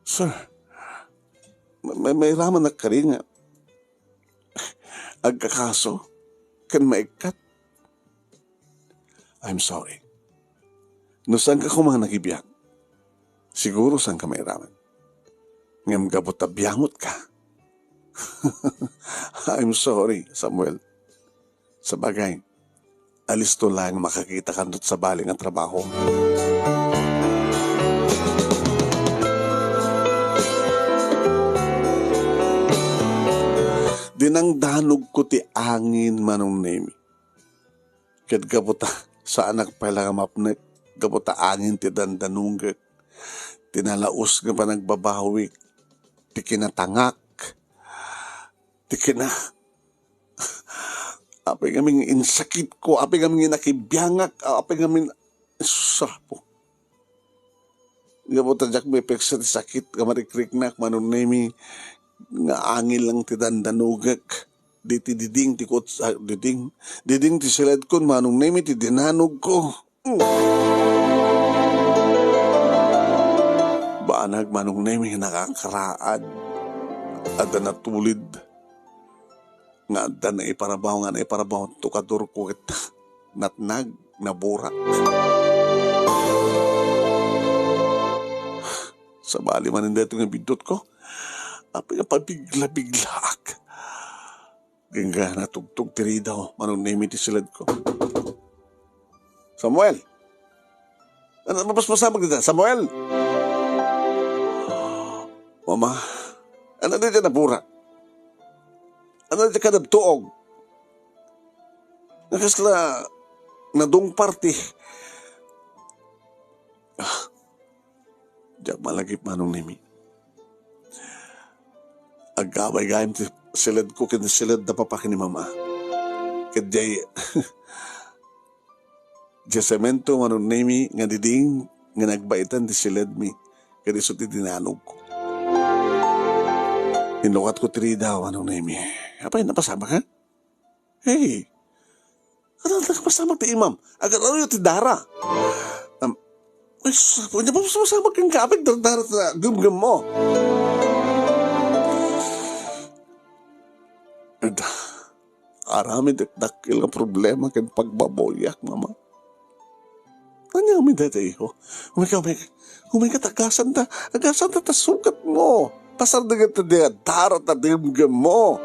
Sir, ma-, ma-, mairamanak kadi nga agkakaso ken maikkat? I'm sorry. No saanka koma nakibiang, siguro saanka mairaman. Ngem gapu ta biangotka. I'm sorry, Samuel. Sabagay, alisto laeng makakitakan ket sabali nga trabaho. Dinangdanogko ti angin, Manong Nemi. Ket gapu ta saanak pay la nga mapnek, gapu ta angin ti dandanogek, ti nalaus nga panagbabawik, ti kinatangak, ti kina-, apay ngamin insakitko, apay ngamin nakibiangak, apay ngamin, sus, Apo. Gapu ta diak maipeksa ti sakit nga marikriknak, Manong Nemi, nga angin lang ti dandanogek. Diti diding ti kuts-, ah, diding, diding ti siledkon, Manong Nemi, ti dinanogko. Mm. Banag, Manong Nemi, nakakaraad. Adda natulid. Nga adda naiparabaw, nga naiparabaw, tukadorko ket natnag, naburak. Sabali manen daytoy nga biddutko. Apay nga pabigla-biglaak. Gangganatugtog ti ridaw, Manong Nemi ti siledko. Samuel! Ano, mapaspasamak dita? Samuel! Mama, ano dita naburak? Ano dita kadagtuog? Nakasla nadungpar ti, ah, diak malagip, Manong Nemi. Agkabay gayam ti siledko ken siledda papa ken ni mama. Ket diay, diay semento, Manong Nemi, nga diding, nga nagbaitan ti siledmi ken isu ti dinanogko. Inlukatko ti ridaw, Manong Nemi. Apay, napasamak, ha? Hey, ano, napasamak ti imam? Agar-aruyo ti dara. Am, ay, sus, pwede ba masamak kang kapit dara ta gemgem mo? Ed, aramid dakkel nga problema ken pagbabawiak, Mama. Ania ngamin dayta, iho? Umayka, umayka. Umayka, ta agasanta. Agasanta ta sukat mo. Ta sardengen ta di dara ta gemgem mo.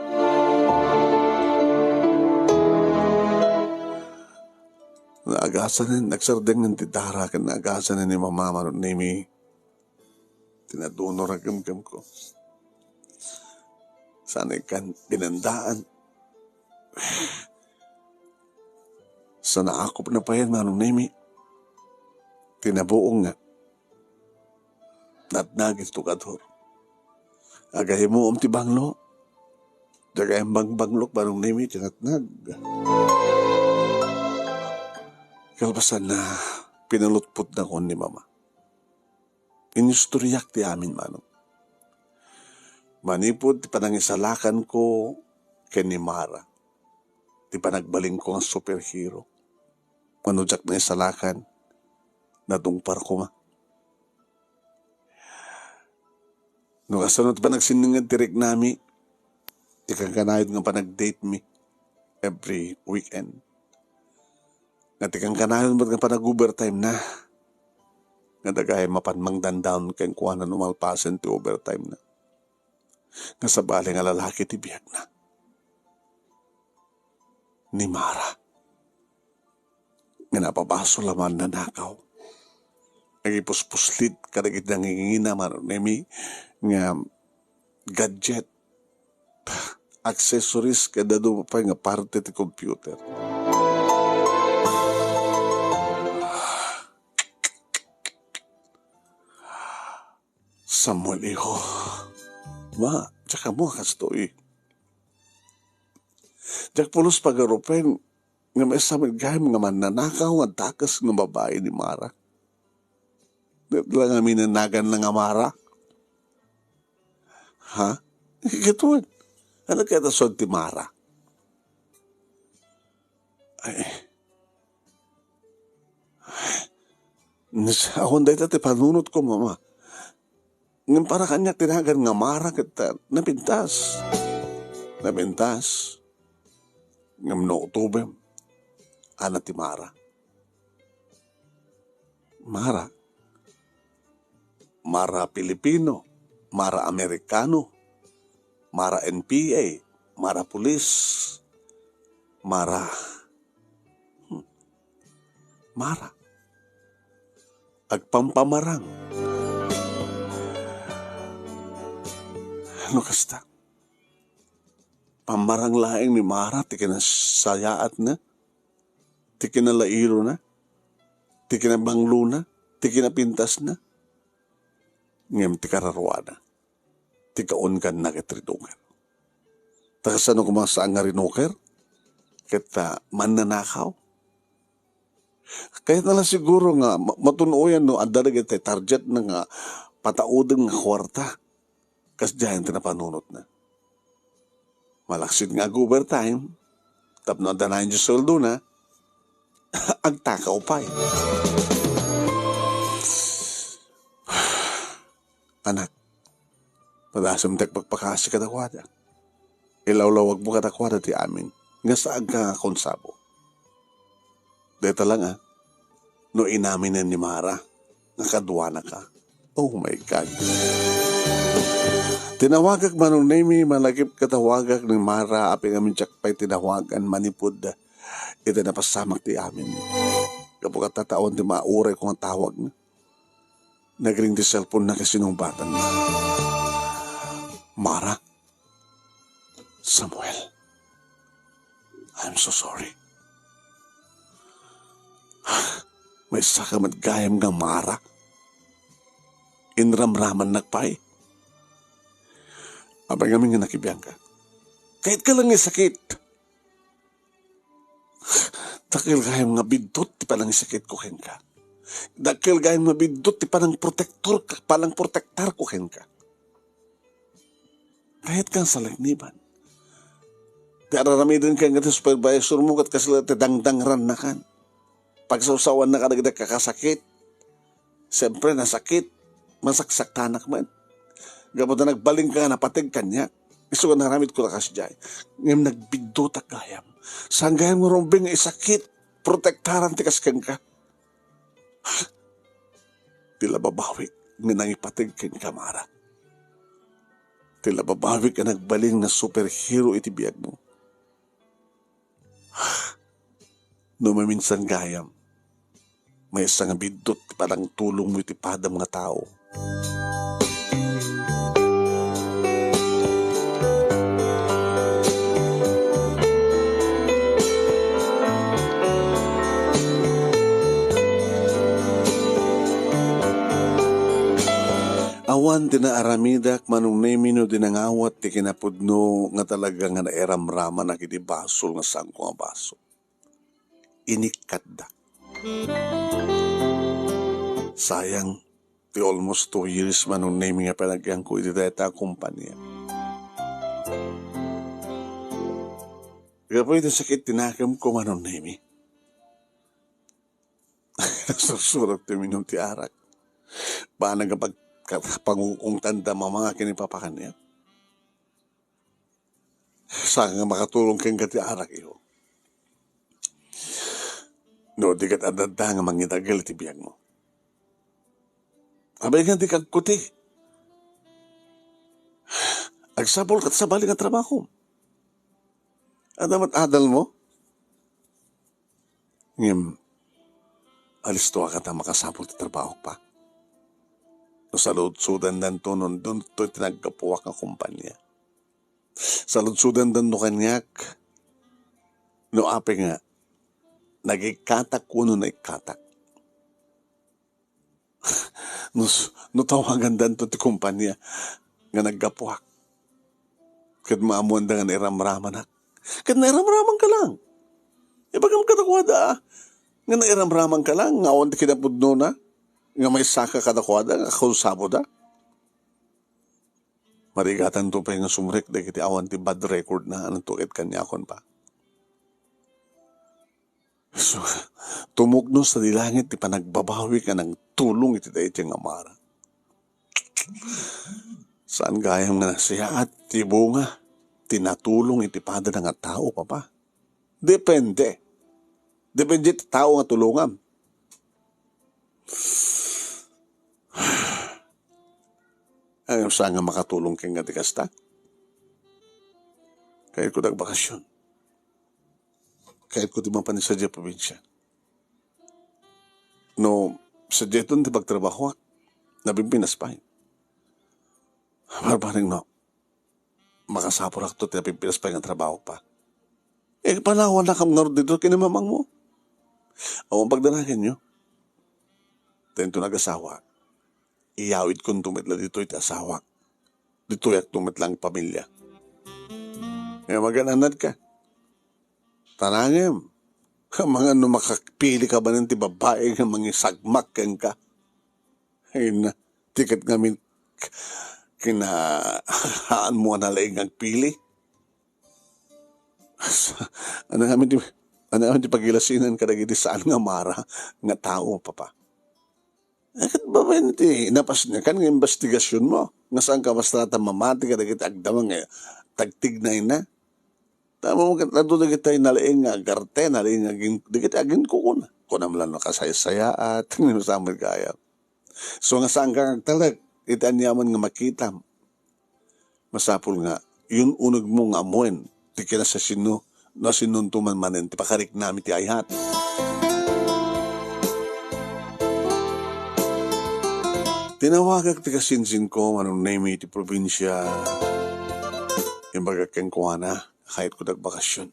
Naagasan, nagsardengen ti dara ken naagasan ni Mama, Manong Nemi. Ti nadunor a gemgemko. Saan ikkan binandaan. Sa naakupna payen, Manong Nemi. Ti nabuong nga, natnag iti tukador. Agahimuom ti banglo. Dagay bangbanglo, Manong Nemi, ti natnag. Kalpasanna, pinalutpotnakon ni Mama. Inistoriak ti amin, Manong. Manipud ti panangisalakanko ken ni Mara, ti panagbalinko nga superhero. Mano diak naisalakan, natungpar koma. No kasano ti panagsinninged ti riknami, ti kankanayon nga panagdatemi every weekend. Nga ti kankanayon met nga panag-overtime na. Nga dagay mapan mangdandanon kenkuana no malpasen ti overtime na. Nga sabali nga lalaki ti biagna. Ni Mara. Nga napabasol a mannanakaw. Agipuspuslit kadagiti nangingina, Manong Nemi, nga gadget, accessories, ken dadduma pay nga parte ti computer. Samuel, iho. Ma, diak ammo a kastoy. Diak pulos pagarupen nga maysa met gayam nga mannanakaw nga dakes nga babai ni Mara. Di la ngamin naganna nga Mara. Ha? Kitaem. Ania kayat a suad ti Mara? Ay. Nes, awan dayta ti panunotko, Mama. Ngem para kaniak ti nagan nga Mara ket, ah, napintas. Napintas. Ngem no utobem, ania ti Mara? Mara? Mara Pilipino, Mara Amerikano, Mara N P A, Mara Pulis, Mara, hmm, Mara. Agpampamarang. No kasta, pammarang laeng ni Mara ti kinasayaatna, ti kinalairona, ti kinabanglona, ti kinapintasna. Ngem ti kararuana, ti kaungganna ket rinuker. Ta kasano koma saan nga rinuker? Ket, ah, mannanakaw? Kayatna la siguro nga ma-, matun-oyan no adda dagiti targetna nga pataudem nga kuarta. Kasdiay ti napanunotna. Malaksid nga ag-overtime, tapno adda nayon ti sueldona, agtakaw pay. Anak, padasem ti agpakpakasi kadakuada. Ilawlawagmo kadakuada ti amin nga saanka nga konsabo. Dayta lang, ah, no inaminen ni Mara nga kaduanaka. Oh my God. Tinawagak, Manong Nemi, malagip katawagak ni Mara, apay ngamin diak pay tinawagan manipud iti napasamak ti amin. Gapu ket awan ti mauray ko nga tawag. Nagring ti cellphone na ket sinungbatanna. Mara? Samuel, I'm so sorry. Maysaka met gayam nga Mara. Inramramannak pay. Apay ngamin nga nakibiangka? Kayatka lang nga sakit. Dakkel gayam nga biddut ti panangisakitko kenka. Dakkel gayam nga biddut ti panangprotektor, panangprotektarko kenka. Kayatkan salakniban. Ti ar-aramiden kenka ti supervisormo ket kasla ti dangdangrannakan. Pagsawsawannak kadagiti kakasakit. Siyempre, nasakit. Masaksaktanak met. Gapu ta nagbalinka nga napateg kaniak. Isu nga naramidko ta kasdiay. Ngem nagbiddutak gayam. Saan gayam nga rumbeng nga isakit? Protektaran ti kas kenka. Ti lababawik nga nangipateg kenka, Mara. Ti lababawik nga nagbalin nga superhero iti biagmo. No maminsan gayam, maysa nga biddut ti panangtulongmo iti padam nga tao. Awan ti naaramidak, Manong Nemi, no di nangawat ti kinapudno nga talaga nga nairamramanak iti basol nga saanko nga basol. Inikkatda. Sayang, ti almost two years, Manong Nemi, nga panagyanko iti dayta a kompania. Gapu iti sakit ti nakemko, Manong Nemi. Sursurok ti uminum ti arak. Banag nga pag-, pangungtanda mamanga ken ni Papa kaniak. Saan nga makatulong kenka ti arak, iho? No, di ket adda nga mangidagel iti biagmo. Abay nga di kagkuti. Agsapul ket sabali nga trabaho. Adda met adalmo? Ngem, alistoak ta makasapul ti trabahok, Pa. No saludsodandanto no ditoy ti naggapuak nga kompania. Saludsodandanto kaniak no apay nga nagikkatak wenno naikkatak. No s-, no tawagandanto ti kompania nga naggapuak, ket maammoanda nga nairamramanak. Ket nairamramanka lang. Ibagam kadakuada, a, nga nairamramanka lang, nga awan ti kinapudnona, nga maysaka kadakuada, nga kakonsaboda. Marigatanto pay nga sumrek dagiti awan ti bad record na, anto ket kaniakon, Pa. So, tumuknos sadi langit ti panagbabawi nga nangtulong iti daytoy nga Mara. Saan gayam nga nasiaat ti bunga ti natulong iti padana nga tao, Papa? Depende. Depende ti tao nga tulongam. Ay, saan nga makatulong kenka ti kasta? Kayatko ti agbakasyon. Kayatko ti mapan sadiay a probinsia. No, sadiay ton ti pagtrabahoak, napimpinas pay. Barbareng no, makasapurakto ti napimpinas pay nga trabaho, Pa. Eh, panawanakam ngarud ditoy ken ni mamangmo. Awan pagdanagenyo. Daytoy nga asawa, iyawidkonto met la ditoy ti asawak. Ditoyakto met la nga pamilia. Nga magan-annadka. Tanangem. Amangan no makapilika manen ti babai nga mangisagmak kenka. Ay na, ti ket ngamin kinahaanmo a nalaing nga agpili. Ania ngamin ti, ania ngamin ti pagilasinan kadagiti saan nga Mara nga tao, Papa? Eh, ket babaen ti napasnekan nga imbestigasionmo, nga saanka basta ta mamati kadagiti agdama nga tagtignayna. Tama mo ket adu dagiti nalaing nga agarte, nalaing nga agin-, dagiti aginkukuna. Kunam la no kasaysayaat, ni samet gayam. So nga saanka nga agtalek iti aniaman nga makitam. Masapul nga, yun unegmo nga ammoen ti kinasasino, no asinonto man manen ti pakariknam iti ayat. Tinawagak ti kasinsinko, Manong Nemi, iti probinsia. Imbagak kenkuana, kayatko ti agbakasyon.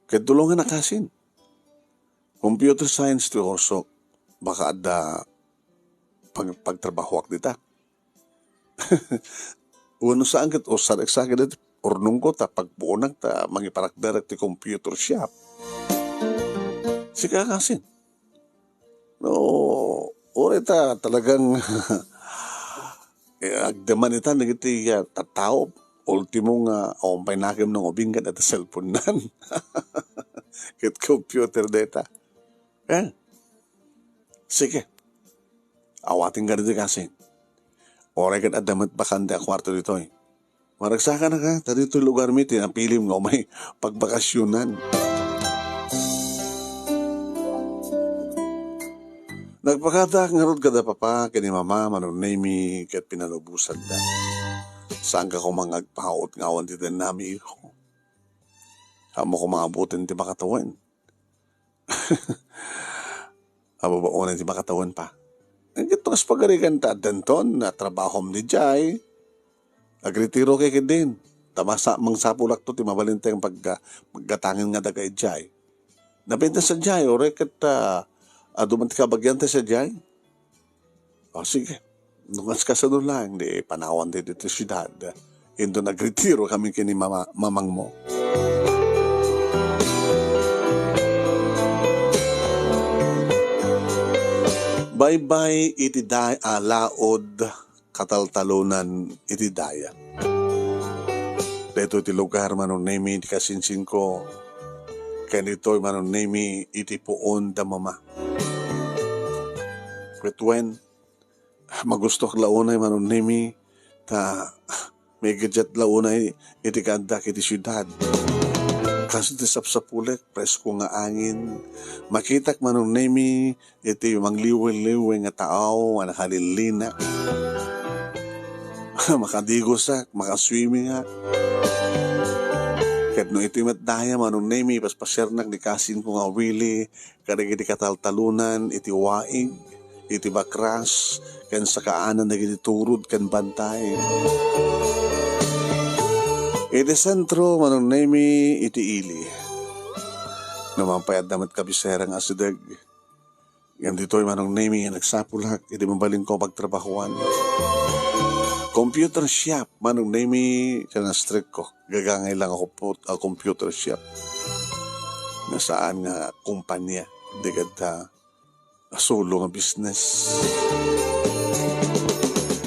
Ket tulongan a kasin. Computer science ti kursok. Baka adda pag-, pagtrabahoak dita. Wenno saan ket usar eksakit iti urnongko ta pagpuonak ta mangiparakderek ti computer shop. Sika kasin. No, Uray ta talagang, eh, agdeman ita dagiti, ah, tattao. Ultimo nga, awan pay nakemna nga ubing ket adda cellphone-nan. Ket computer dayta. Eh, sige. Awaten kadi ti kasing. Uray ket adda met bakante a kuarto ditoy. Maragsakanaka, ta ditoy lugarmi ti napilim nga umay pagbakasionan. Nagpakadaak ngarud kada papa ken ni mama, Manong Nemy, ket pinalubosanda. Saanka koma nga agpaut nga awan ti dennami, iho. Ammok koma nga abuten ti makatawen. Ababaonen ti makatawen pa. Ket no kas pagarigan ta addanton, natrabahom diay. Agretiro kay ketdin. Ta masa-, mangsapulakto ti mabalin ti pagga-, paggatangen nga daga idiay. Napintas sadiay, uray ket, ah, adu man ti kabagianta sadiay. O, sige. No kas-, kasano laeng ti panawan ditoy siudad, inton agretiro kami ken ni mama-, mamangmo. Baybay iti day-, a laod, kataltalonan iti dayag. Daytoy ti lugar, Manong Nemy, ti kasinsinko, ken ditoy, Manong Nemy, iti puon da mama. Ket wen, magustuak la unay, Manong Nemy, ta maigiddiat la unay iti kaaddak iti siudad. Kas iti sapsapulek, presko nga angin. Makitak, Manong Nemy, iti mangliwiliwing nga tao a nakalillina. Makadigosak, makaswimmingak. Ket no iti met daya, Manong Nemy, paspasiarnak ni kasingko nga Willie, kadagiti kataltalonan iti waig, iti bakras, ken sakaanan dagiti turod ken bantay. Iti sentro, Manong Nemy, iti ili. No man pay adda met kabisera nga asideg. Ngem ditoy, Manong Nemy, nagsapulak iti mabalinko pagtrabahoan. Computer shop, Manong Nemy, ti na-strike ko. Gagangay lang a komput-, a computer shop. Nga saan nga kumpanya, di kadta a solo nga business.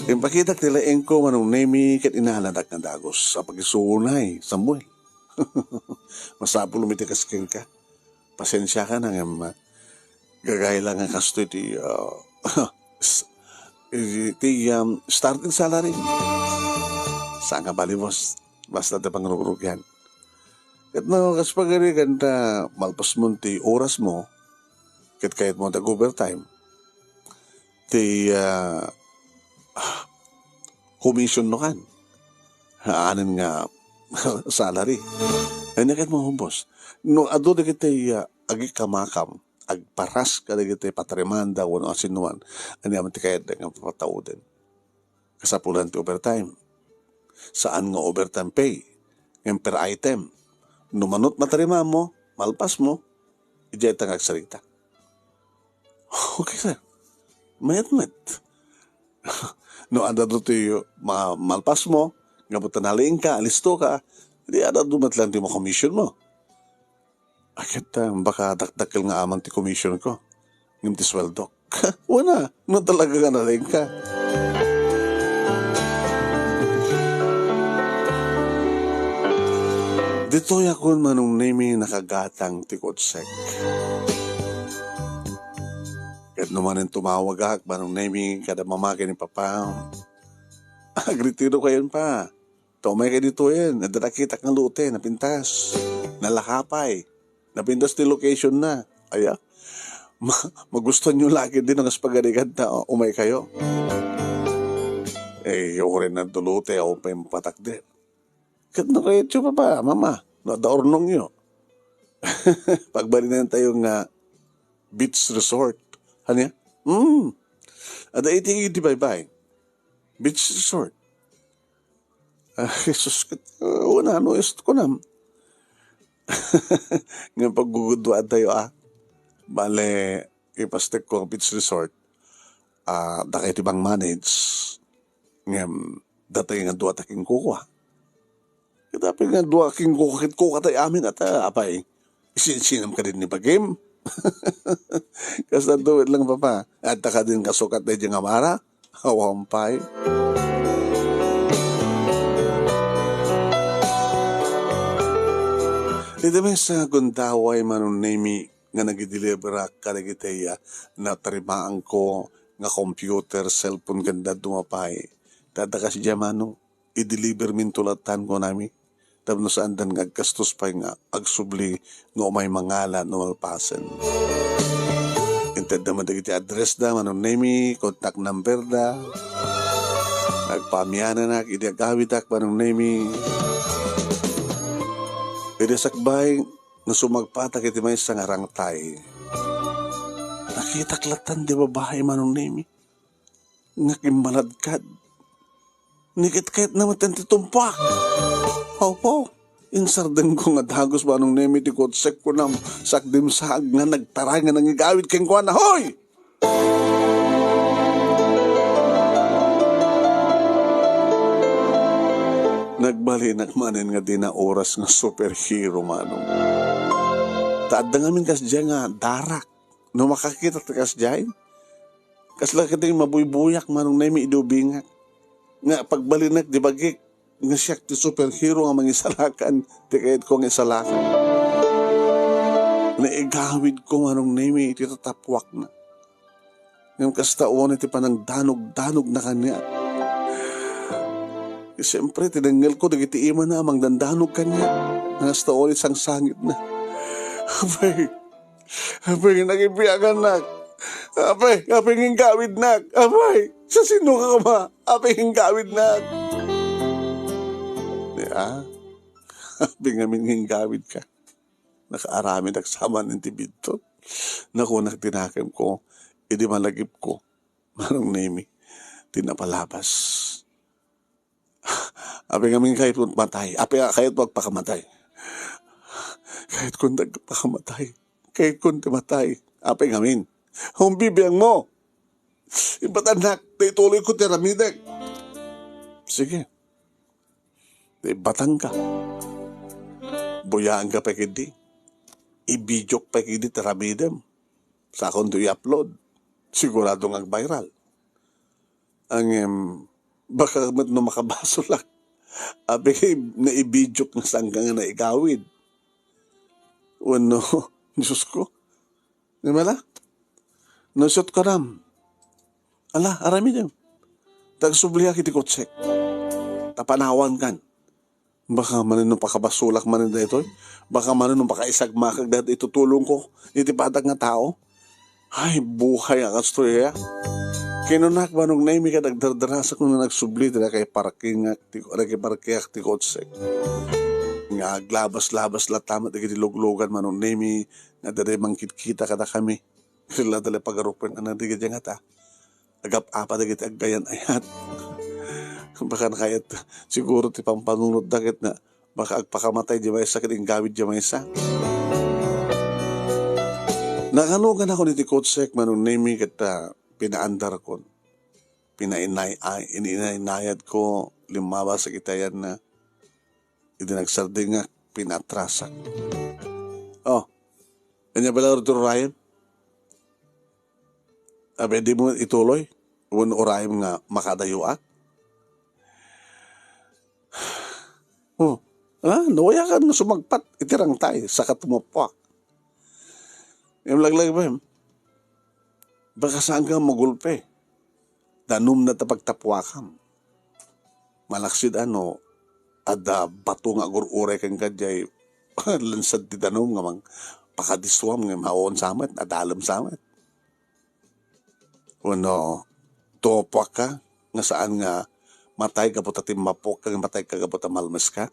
Impakitak ti laengko, Manong Nemy, ket inalanak nga dagus a pakisunay, Samuel. Masapul met ti kas kenka. Pasensiakan, ngem, ah, gagayla nga kastoy ti, ah, s-, iti, um, starting salary. Saan nga bali, boss? Basta ti pangrugrugian. Ket no, kas pagarigan ta malpasmon ti orasmo, ket kayatmo ti ag-overtime, ti, ah, commission no kan. Anen nga salary. Ania ket mahumbos. No adu dagiti, ah, agikamakam, agparas kadagiti pataremanda wenno asinoman, ania man ti kayatda nga papatauden. Kasapulan ti overtime. Saan nga overtime pay. Ngem per item. No manut mataremammo, malpasmo, idiay ta nga agsarita. Okay, sir. Mayat met. No, adda ti ma-, malpasmo, nga buta naliingka, alistoka, di adda met lang ti makomisionmo. Ay, ket, ah, baka dakdakkel nga aman ti komisionko. Ngem ti sueldok. Wen a, no talaga nga naliingka. Ditoy akon, Manong Nemy, nakagatang ti kutsek. Ket no manen tumawagak, Manong Nemy, kada mama ken ni papa, agretiro kayon pa. Ta umay kay ditoyen, adda nakitak nga lote, napintas. Nalaka pay. Napintas ti location na. Aya. Ma-, magustuhan yo lagi din ang spaghetti ta, oh, umay kayo. Eh, uray na do lote, awan pay mapatakder. Ket no kayo, tio, papa, mama, no, adda urnong yo. Pagbalinan tayo nga beach resort. Ania? Hmm. Adda iti, iti baybay. Beach resort. Ah, Jesus, ket, uh, wala, no, is, kunam. Nga paggugudwaan tayo, ah. Bale, ipastek ko ang beach resort. Ah, dakay ti bang manage. Ngem, datay nga dua ta king kuko, ah. Ket apay nga dua king kuko, ket kuko tay amin, at, ah, apay, isinsinam ka din ni bagim? Kasta duwit lang, Papa. Adda kadin kasukat daydi nga mara? Awan pay. Iti maysa nga gundaway, Manong Nemi, nga nagideliverak kadagiti, ah, natarimaanko nga computer, cellphone, ken dadduma pay. Ta adda kasdiay, Manong, i-deliverminto latta, kunami. Tapno saandan nga agkastos pay nga agsubli nga umay mangala no malpasen. Intedda met dagiti address da, Manong Nemi, contact number da. Nagpaamiananak idi agawidak, Manong Nemi. Idi sakbay nga sumagpatak iti maysa nga rangtay, nakitak lattan di babai, Manong Nemi, nga kimmaladkad. Nikitkitna met ti tumpak. Apo, insardengko nga dagus, Manong Nemi, ti kotsek, kunam, sakdimsaag nga nagtaray nga nangigawid kenkuana. Hoy! Nagbalinak manen nga dina oras nga superhero, Manong. Ta adda ngamin kasdiay nga darak. No makakita ti kasdiay, kasla ketdi mabuybuyak, Manong Nemi, idi ubingak. Nga pagbalinak, di bagik nga siak ti superhero nga mangisalakan ti kayatko nga isalakan. Naigawidko, Manong Nemi, iti tatapuakna. Ngem kasta unay ti panangdanogdanogna kaniak. Siyempre, tinengngelko dagiti imana a mangdandanog kaniak. Kasta unay sangsangitna. Apay, Apay, nakibiagannak. Apay, apay nga inggawidnak. Apay, sasinoka koma? Apay nga inggawidnak. Ni, ah, apay ngamin nga inggawidka. Nakaaramidak sa manen ti bidto. Nakunak ti nakemko, idi malagipko, Manong Nemi, ti napalabas. Apay ngamin kayatko matay? Apay kayatko agpakamatay? Kayatko agpakamatay. Kayatko ti matay. Apay ngamin? Umbibiangmo. Ibatannak, ta ituloyko ti aramidek. Sige. Ibatangka. Buyaanka pay ketdi. Ibidiok pay ketdi ti aramidem. Sakonto i-upload. Sigurado nga agviral. Ngem, baka met no makabasolak. Apay naibidiok nga saanka nga naigawid. Wenno, Diosko. Ngem ala? No, isut' ka ram. Ala, aramidem. Ta agsubliak iti kotsek. Ta panawankan. Baka manen no pakabasolak manen daytoy. Baka manen no pakaisagmakak daytoy itutulongko iti padak nga tao. Ay, buhay a kastoy aya. Kinunak, Manong Nemi, ket agdardarasak no nagsubli ti nakiparkingak ti, nakiparkiak ti kotsek. Nga aglabas-labas latta met dagiti luglugan, Manong Nemi, nga daydi mangkitkita kadakami. Sila dali pagarupen a nagdagiti ngata. Agap-apa dagiti aggayan-ayat. Baka nakayat, siguro ti pampanunotda ket na, baka agpakamatay di maysa ket inggawid di maysa. Nakanugan ako iti kotsek, Manong Nemi, ket, ah, pinaandarkon. Pinainay-, ay, ininay-, inayadko, limmabas iti ayanna. Idi nagsardengak, pinatrasak. Oh, ania bala ti urayem? Apay dimo ituloy? Wen urayem nga makadayoak? Oh, ah, nawayakan nga sumagpat iti rangtay, saka tumappuak. Imlaglag ba yun? Baka saan ka magulpe? Danum na ta pagtapuakam. Malaksid ano, adda bato nga agur-uray kenka diay lansad ti danum nga mang pakadiswam nga maon samet, adalem samet. Wenno, tupuak ka nga saan nga matay gapu ta timmapuak ka, nga matay ka gapu ta malmes ka?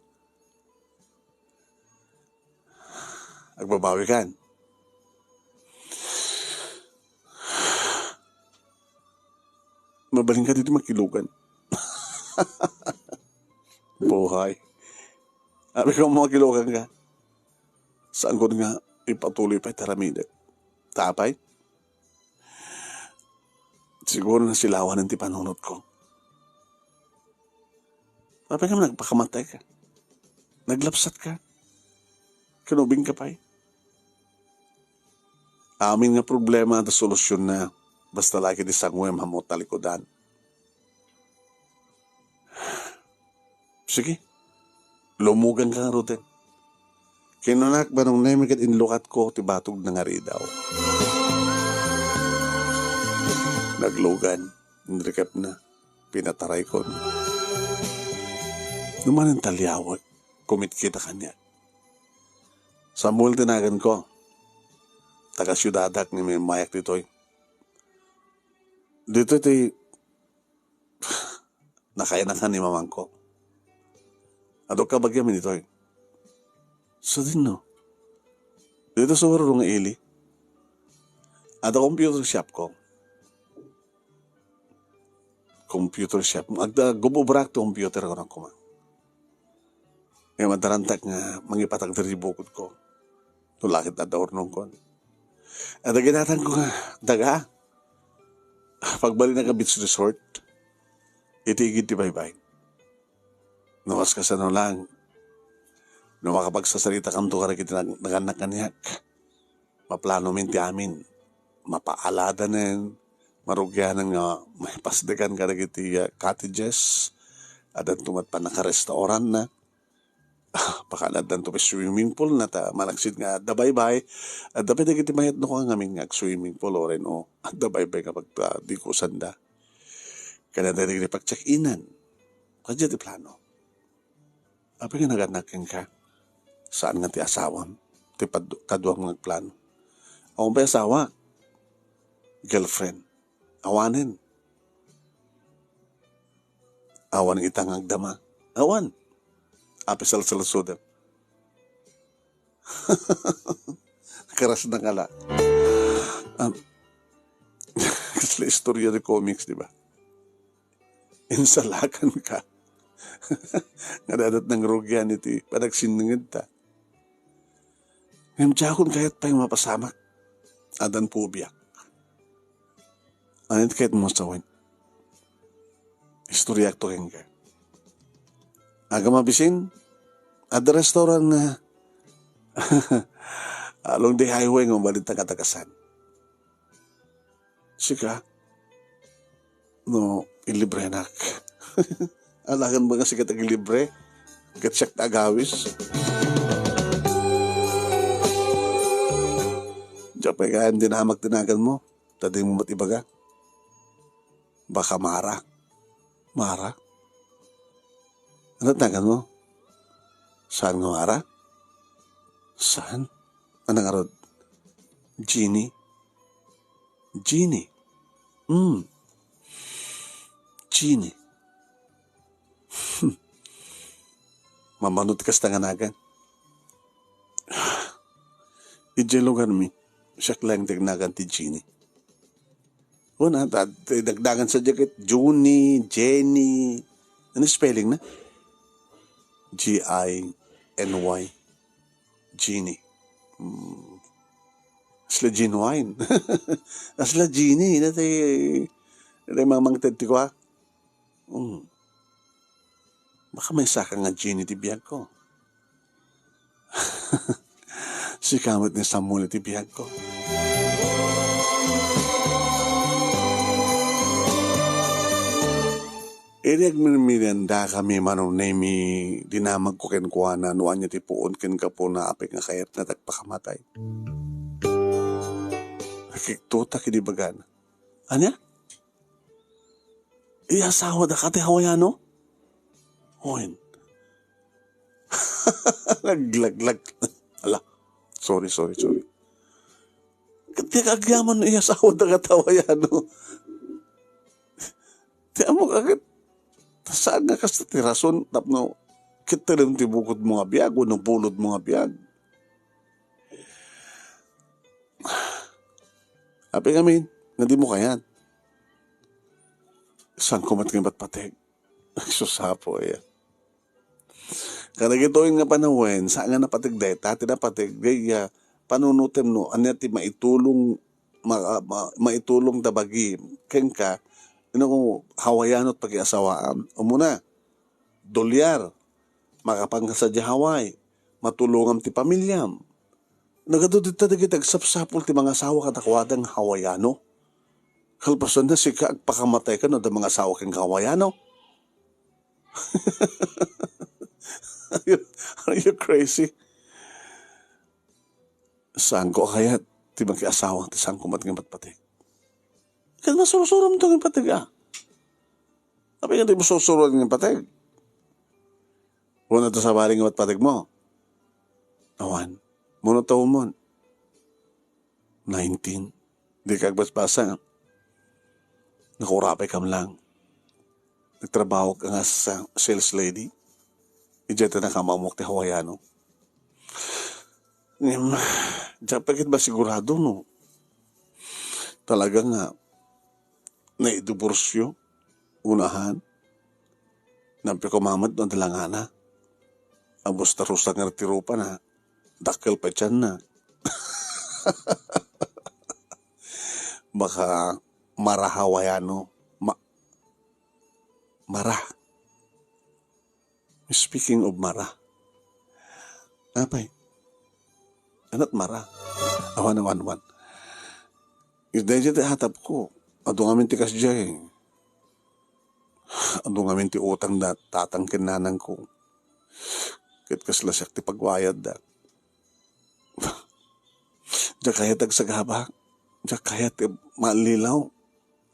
Agbabawi kan. Mabalin ka dito makilugan. Buhay. Abi ka makilugan ka. Saan ko nga ipatuloy pa itaramide? Tapay? Siguro nasilawanan ti panunot ko. Apay nga nagpakamatay ka? Naglapsat ka? Kinubing ka pay? Amin nga problema adda solusionna, basta la ket ti sanguem ammo talikudan. Sige, lumuganka ngaruden. Kinunak, Manong Nemi, ket inlukatko ti batog na nga ridaw. Naglugan, inrikepna, pinataraykon. Numanen taliawek, kumitkita kaniak. Samuel ti naganko. Taga-siudadak nga immayak ditoy. Ditoy ti nakainakan ni mamangko. Adu ka bagiam ditoy. Sadinno. Dito sa Warurong nga ili. Ada computer shop ko. Computer shop. Agda, gububrak ti computer ko na kuma. Kaya madarantak nga mangipatak diri bukod ko. No la ket adda urnongkon. Ada ginatan ko nga, daga, pagbalin nga beach resort, iti igid ti baybay. No, kas kasano lang, no makapagsasarita kanto kadagiti nag-, nagannak kaniak, maplano min ti amin, mapaaladanen, marugianen nga mapasdekan kadagiti, ah, cottages, addanto met pannaka-restaurant na, Pakan addanto pay swimming pool na ta malaksid nga adda baybay, adda pay dagiti mayat no kua ngamin nga ag-swimming pool, o ren, o, adda baybay nga pagta-, dikosanda. Ken adda dagiti pag-check-inan. Kadia ti plano. Apay nga nagannak kenka? Saan nga ti asawam? Ti pad-, kaduam nga agplano. Awan pay asawa? Girlfriend. Awanen. Awan ita nga agdama. Awan. Apay salsalsudem? Karas na nga la. Um, kasla istorya ti comics, di ba? Insalakan ka. Nga dadat nangrugian iti panagsinningedta. Ngem diakon kayat pay mapasamak. Addan pubiak. Ania ti kayatmo sawen? Istoryak to kenka. Agama bisin, adda restaurant nga along the highway nga mabalin ta katagasan. Sika, no, ilibrenak. Alakan ba nga sika ti agilibre? Ket siak ti agawis. Diak pay gayam dinamak ti naganmo. Ta dimo met ibaga. Baka Mara. Mara? Ano ti naganmo? Saan nga Mara? Saan? Ano ngarud? Jeannie? Jeannie? Hmm. Jeannie. Hmm. Mamano ti kasta nga nagan. Idiay lugarmi, siak laeng ti agnagan ti Jeannie. Kuna, ta-, ti dagdagan sadiay ket Junie, Jenny. Ano spelling na? G I N Y. Jeannie. Hmm. Asla genuine. Asla Jeannie. Ina ti, ina ti mamangted ti kua. Hmm. Baka maysaka nga Jeannie ti biagko. Sika met ni Samuel iti biagko. Idi agmirmirianda kami, Manong Nemi, dinamagko kenkuana no ania ti puon ken gapuna apay nga kayatna ti agpakamatay. Nakiktutak idi bagana. Ania? Iasawada ka ti Hawaiano? Wen. Naglaglag. Ala, sorry, sorry, sorry. Ket ti agyaman no iasawada ka ti Hawaiano. Ti ammok a ket, saan nga kasta ti rason tapno ket tedem ti bukodmo nga biag wenno pulodmo nga biag. Apay ngamin nga dimo kayat? Saanko met nga ipatpateg? Sus, Apo, aya. Kadagitoy nga panawen, saan nga napateg dayta, ti napateg, dayta, panunutem no, ania ti maitulong, ma-, ma-, maitulong ta bagi, kenka, ino ko, Hawaiano ti pakiasawaam. Umuna, dolyar, makapanka sadiay Hawaii, matulongam ti pamiliam. Nagadu dita dagiti agsapsapul ti mangasawa kadakuada nga Hawaiano. Kalpasanna, sika agpakamatay ka no adda mangasawa ken Hawaiano. Are you, are you crazy? Saanko a kayat ti makiasawa ti saanko met nga patpateg. Ket masursurom to nga pateg, a. Apay nga di mo sursurom nga pateg? Kuna ta sabali nga patpategmo. Awan. Mano tawenmon? Nineteen. Di ka agbasbasa. Nakurapay kam lang. Nagtrabaho ka nga sa sales lady. Idiay ta nakamamuak ti Hawaiano. Ngem, diak pay ket masigurado no talaga nga naidiborsio, unahan. Nampi kumamet no adalangana. Abus ta rusak nga ti rupana. Dakkel pay tianna. Baka mara Hawaiano. Ma-, mara. Speaking of mara. Apay. Anat mara. Awan, awan, awan. Isda ti atap ko. Adu ngamin ti kasdiay. Adu ngamin ti utang da tatang ken nanang ko. Ket kasla siak ti pagbayad da. Diak kayat agsagaba. Diak kayat mallilaw.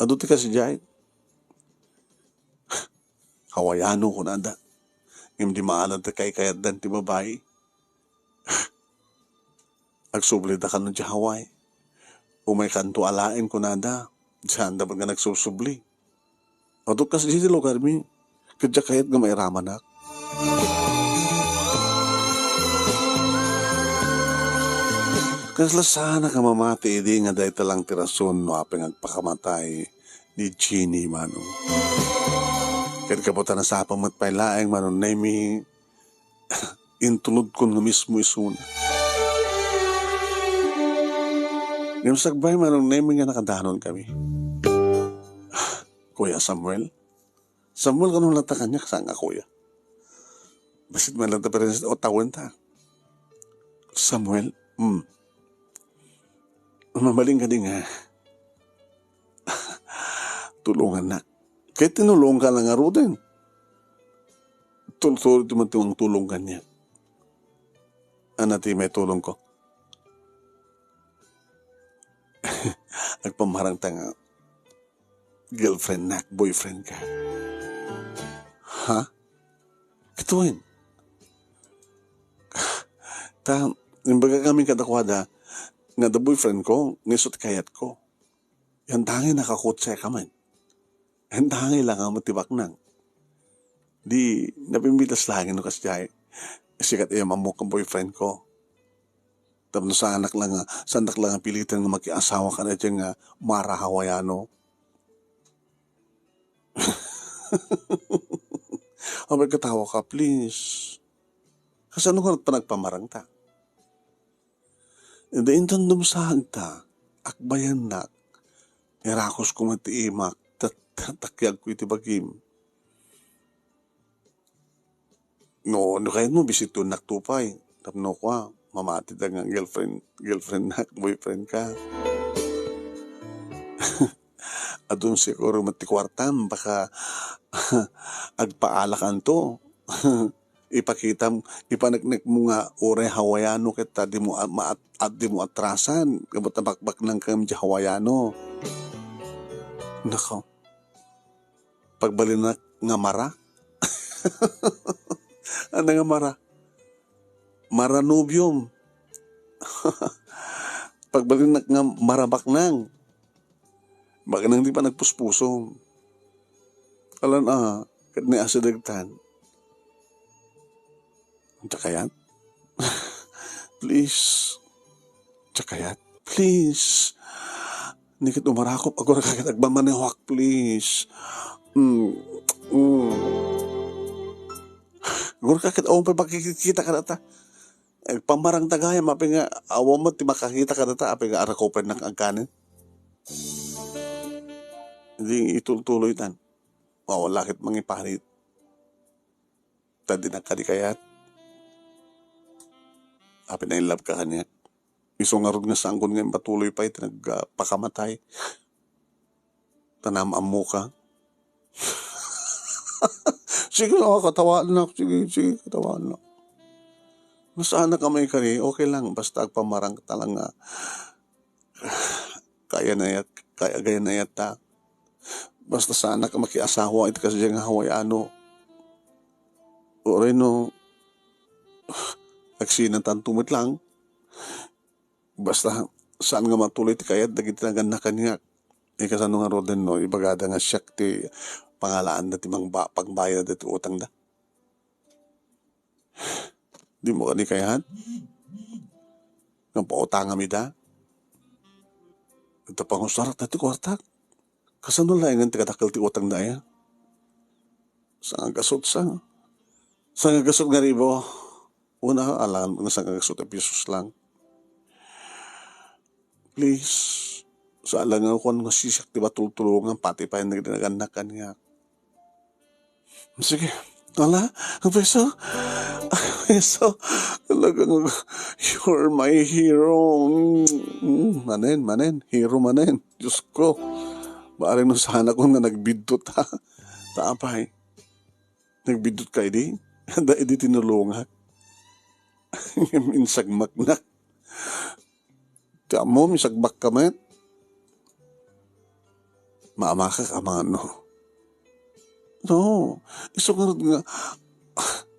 Adu ti kasdiay. Hawaiano kunada. Ngem di maala ti kaykayatdan ti babai. Agsubli da kano di Hawaii. Umay kanto alaen kunada. Saan da met nga nagsubsubli. Adu kasdiay ti lugarmi. Ket diak kayat nga mairamanak. Kasla saanak a mamati idi nga dayta lang ti rason no apay nga agpakamatay ni Jeannie, Manong. Ket gapu ta nasapa met pay laeng, Manong Nemi, intulodkon nga mismo isuna. Ngem sakbay, Manong Nemi, nga nakadanonkami. Kuya Samuel? Samuel, kano latta kaniak, saan nga kuya? Bassit man latta, pero o tawen ta. Samuel, hmm. Mabalin kadi nga tulongannak. Ket tinulongka lang ngaruden. Tultuloy ti man ti mangtulong kaniak. Ania ti maitulongko? Agpammarangta nga girlfriendnak, boyfriendka. Ha? Ket wen? Ta, imbagakami kadakuada nga adda boyfriendko, nga isu ti kayatko. Yan tangay nakakutsay ka met. Yan tangay lang met ti baknang. Di, napimbitas laeng no kasdiay. Sika ti ammok nga boyfriendko. Tapno saanak lang nga, saandak lang nga piliten nga makiasawa kaniay nga mara Hawaiano. Apay, katawa ka, please. Kasano nga panagpamarangta? Idi inton dumsaagta, akbayannak, irakusko met ti imak, tat-, takyagko iti bagim. No, no kayatmo, bisitonnak to pay. Tapno kua, mamatida nga girlfriend, girlfriendnak, boyfriendka. Adun siguro met ti kuartam, baka agpaalakanto. Ipakitam, ipaneknekmo nga uray Hawaiano ket ta dimo a-, ma-, at-, dimo atrasan, gapu ta bakbaknangka ngem di Hawaiano. Nako. Pagbalinnak nga mara? Ania nga mara? Mara nobiom. Pagbalinnak nga mara baknang. Baknang ti panagpuspusom. Alan a, ket ni asidegtan. Diak kayat? Please. Diak kayat? Please. Ni ket umarakop, aguraka ket agmamanehoak, please. Mm. Mm. Aguraka ket awan pay makikita kadata. Agpamarangta gayam, apay nga awan met ti makakita kadata, apay nga arakupennak agkanen. Di itultuloytan. Mawala ket mangiparit. Ta dinak kadi kayat. Apay na in love ka kaniak. Isu ngarud nga saankon nga impatuloy pay ti nagpakamatay. Ta naam-ammoka. Sige, ah, katawaannak. Sige, sige, katawaannak. No saanak a maikari, okay lang. Basta agpamarangta lang nga kaya na yat, kaya, kaya na yata. Basta saanak a makiasawa iti kasdiay nga Hawaiano. Uray no, agsinatanto met lang. Basta saan nga matuloy ti kayat dagiti nagannak kaniak. Eh, kasano ngaruden no ibagada nga siak ti pangalaanda ti mangba-, pangbayad iti utangda? Dimo kadi kayat nga pautangam ida? Ita pangusarak dati kuartak. Kasano laengen ti kadakkel ti utangda aya? Sangagasut sa. Sangagasut nga ribu. Una, alangan mo na sangagasut a pesos lang. Please, sa alangan ko nga sisiak ti matultulungan, pati pa yung nagdinagannakan nga. Sige, wala, ang peso, ang peso, talagang, you're my hero. Mm, manen, manen, hero manen. Diyos ko, baaring no saan ako nga nagbidto ta. Tapay. Nagbiddut ka idi? Adda idi tinulongak. Insagmaknak. Ti ammom, insagmak ka met. Maamakak a mano. No, isu ngarud nga,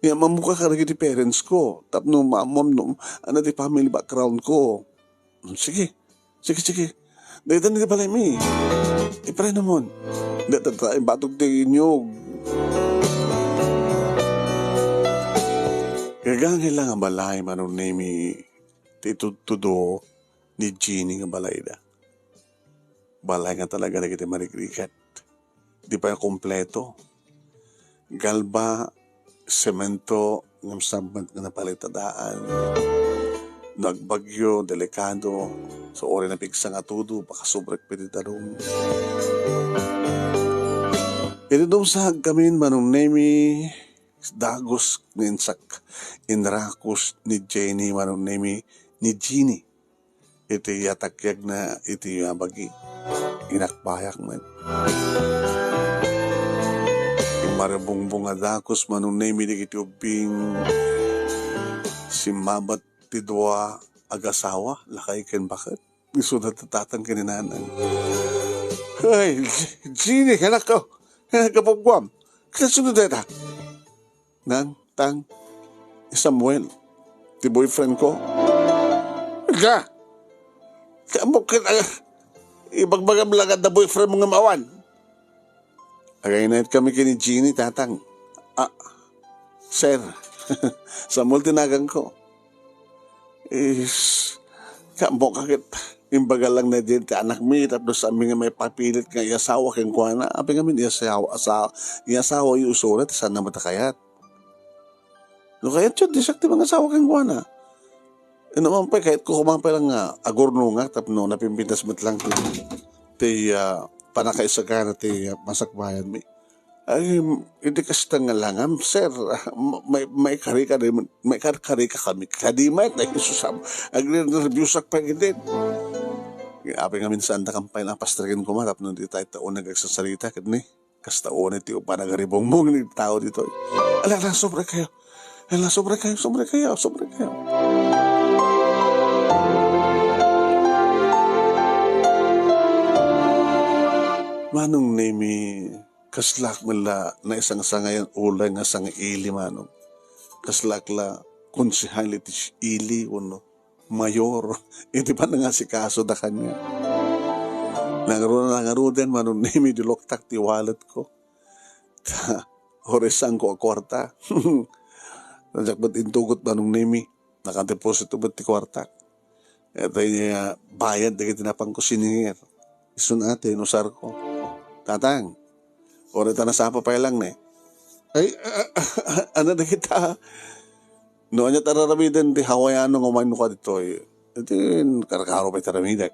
ya, mamuka ka dagiti parents ko. Tapno maammom no, ano ti family background ko. Sige, sige, sige. Daytan iti balaymi. Iparinamon. Daytan ta ibatog ti inyog. Gagangay lang a balay, Manong Nemi, ti itudtudo ni Jeannie nga balayda. Balay nga talaga dagiti marigrigat. Di pay kompleto. Galba, semento, ngem sabmet nga napalit a daan. Nagbagyo, delikado. So, uray napigsa nga tudo, pakasubrek pay ti danum. Iti dumsag kami, Manong Nemi, dagus nga insak, inrakos ni Jenny, Manong Nemi, ni Jeannie. Iti yatakyag na iti abagi. Inakbayak met. Maribungbong a dagus, Manong Nemi, dagiti ubbing. Simmabat ti dua agasawa, lakay ken baket. Isuda ti tatang ken ni nanang. Ay, Jeannie, anak ko. Anak ko, pagwam. Kasino deta? Nang, tang, ni Samuel, ti boyfriend ko. Ika, kamu ket, ah, ibagbagam lang adda boyfriend mo nga maawan. Agay-inayat kami ken ni Jeannie, tatang. Ah, sir. Samuel ti nagan ko. Is, kamu ka ket, imbaga lang na din ti anak mi, tapno saan mi nga maipapilit nga iasawa kenkuana. Apay ngamin iasawa, asa-, iasawa yu isuna, ti saan na met a kayat. No kayat yun, di siak ti mangasawa kenkuana. Ino man pay, kayat ko koma pay lang nga agurnongak tapno napimpintas met lang ti, ti, ah, pannakaisagana ti, ah, masakbayan mi. Ay, idi kasta nga langam, sir, ma-, may, maikarika di, maikarkarika kami. Kadi met, ay, Jesus, am-, agnernerbiusak pay ket. Apay ngamin saan da kampay napastreken koma tapno di tayo taon nagagsasarita, ket ni? Kasta unay ti panagaribumbong ni tao ditoy. Ala, ala, sobra kayo. Ala, sobra kayo, sobra kayo, sobra kayo. Manong Nemi, kaslak met la naisangsangayan ulay nga sang-ili, Manong. Kaslak la konsehal iti ili, wenno mayor iti panangasikaso da kaniak. Nangruna, nangruden, Manong Nemi, diloktak ti wallet ko. Ta, uray saanko a kuarta. Diak met intugot, Manong Nemi. Nakadeposito met ti kuartak. Itoy, ah, bayad dagiti napan ko sininger. Isun ate, inusar ko. Tatang, uray ta nasapa pay lang ne. Ay, ah, ah, ah, ano dagita? No ania ti ar-aramiden ti Hawaiano nga umayno kaditoy, iti karkaro pay ti aramidek.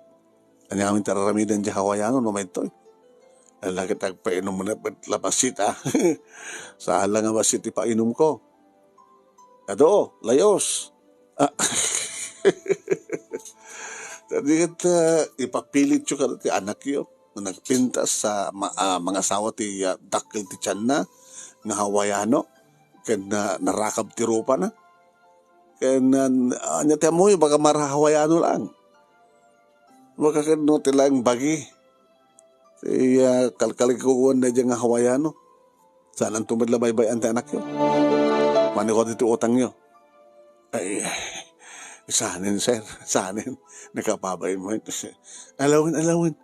Ania ngamin ti ar-aramiden ti Hawaiano no maytoy? Ala ket agpainom met la bassit, ah. Saan la nga bassit ti painumko. Adu, layos. Ah. Kadi ket, ah, ipapilityo kada ti anakyo nga nagpintas sa ma-, ah, mangasawa ti, ah, dakkel ti tianna nga Hawaiano ken, ah, narakab ti rupana. Ken, ah, ania ti ammoyo, baka mara-Hawaiano laeng. Baka ket no ti laeng bagi. Ti, ah, kalkalikuan daydiay nga Hawaiano. Saananto met la baybay-an ti anakyo. Mano kadi ti utangyo? Ay, sanen, sir. Sanen. Nakapabain mo. Alawen, alawen.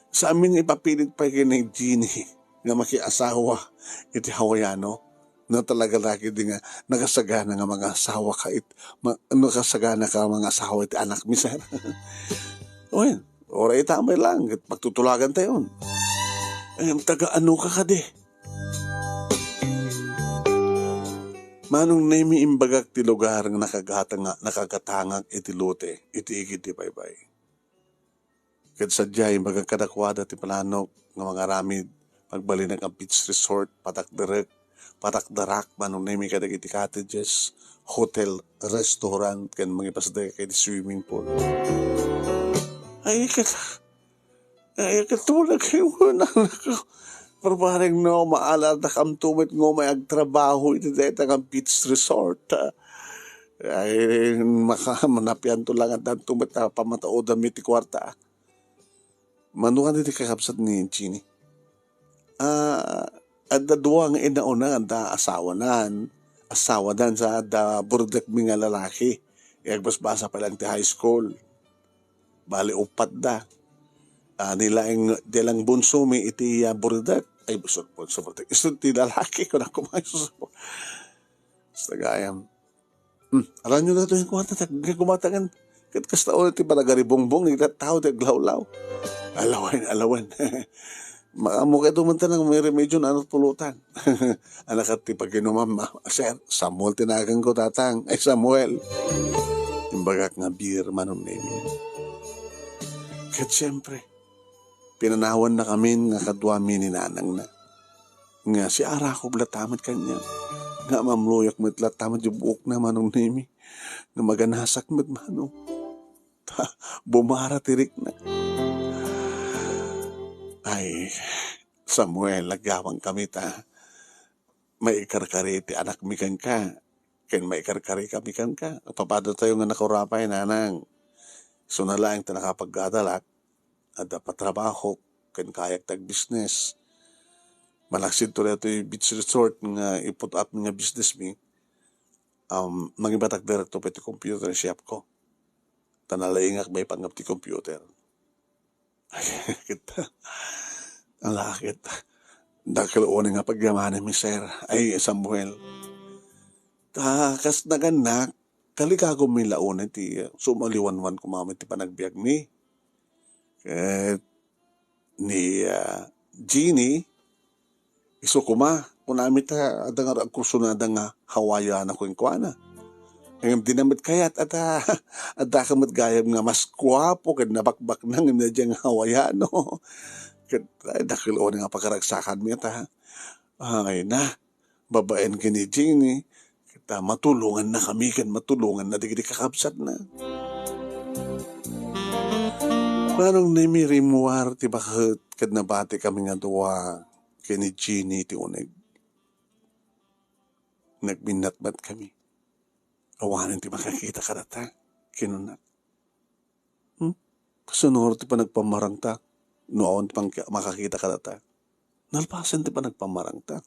Saan mi nga ipapilit pay ken ni Jeannie nga makiasawa iti Hawaiano. No talaga la ketdi nga nakasagana nga mangasawa ka it-, ma-, nakasagana ka mangasawa iti anakmi, sir. Wen, uray ita met laeng, ket pagtutulagantayon. Ngem taga-ano ka kadi? Manong Nemi, imbagak ti lugar nga nakagatanga-, nakagatangak iti lote, iti igid ti baybay. Ket sadiay, imbagak kadakuada ti planok nga mangaramid, pagbalinak a beach resort, patakderek, patakderak, Manong Nemi, kadagiti cottages, hotel, restaurant, ken mangipasdek iti swimming pool. Ay, ket, ay, ket, tulak kayo, anak ko. Parbareng no, maalardakamto met nga umay agtrabaho iti dayta nga beach resort, ah. Ay, maka-, manapianto lang addanto met a pamataudam iti kuarta. Mano kadi ti kakabsat ni Jeannie? Ah, adda dua nga inauna, adda asawanan. Asawanan sa adda burdekmi nga lalaki. Agbasbasa pa lang ti high school. Bali, uppat da. Ah, ni laeng, di lang bunso mi iti, ah, burdek. Ay, bunso, bunso, burdek. Isu ti lalaki, kunak ko, mga Sus. Basta gayam. Hmm, alanyo na ito yung kwarta, tag-, kumatangan. Ket kasta ulit ti panagaribungbong, iti tao ti aglawlaw. Alawen, alawen. Makaammo kayo man tanang may remedyo na ano pulutan. Anak ti paginumam, ma-, sir, Samuel tinagan ko, tatang. Ay, Samuel. Imbagak nga beer, Manong Nemi. Ket siyempre, pinanawan na kami nga kaduami ni nanang na. Nga si Arakob latta met kaniak. Nga mamloyak met latta met yung buok na, Manong Nemi. Nga maganasak met, Manong. Ta, bumara ti rikna. Ay, Samuel, agyawang kami ta. Maikarkari ti anakmi kenka. Ken maikarkari kami kenka. Papado tayo nga nakurapay, nanang. Suna laeng ta nakapaggadalak. Adda patrabahok, ken kayak tag business. Malaksid to daytoy beach resort nga iput-at nga business mi. Um, mangibatak direkto pa iti computer shop ko. Ta nalaingak maipanggap ti computer. Kita. Ala, kita. Dakkel unay nga pagyamanem, sir. Ay, Samuel. Ta, kas nagannak, kaligagom mi la unay ti, uh, sumaliwanwan kuma met ti panagbiag mi. Ket ni, ah, Jeannie, isu koma, kunami ta, adda nga agkursunada nga Hawaiano kenkuana. Ngem dina met kayat, adda, adda ka met gayam nga mas guapo ken nabakbaknang nga daydiay nga Hawaiano. Ket, ay, dakkel unay nga pakaragsakan mi ta. Ay na, babaen ken ni Jeannie, ket, ah, matulonganna kami ken matulonganna dagiti kakabsatna. Manong Nemi, rimmuar ti baket ket nabati kami nga dua ken ni Jeannie ti uneg. Nagbinnatbat kami. Awanen ti makakita kadata, kinuna. Hmm? Kasano ti panagpamarangta no awan ti pangki-, makakita kadata? Nalpasen ti panagpamarangta.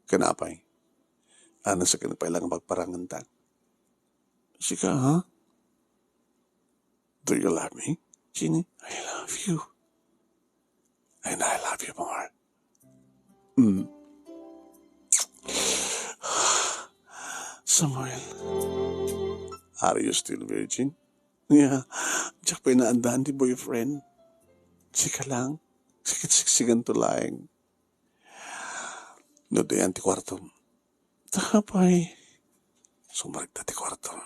Ken apay? Ano sa ken pay lang pagparanganta? Sika, ha? Do you love me, Jeannie? I love you. And I love you more. Mm. Samuel, are you still virgin? Yeah, diak pay naaddaan ti boyfriend. Sika lang, sikit siksigan to laeng. Nudayan ti kwartom. Tapay, sumrekta ti kwartom.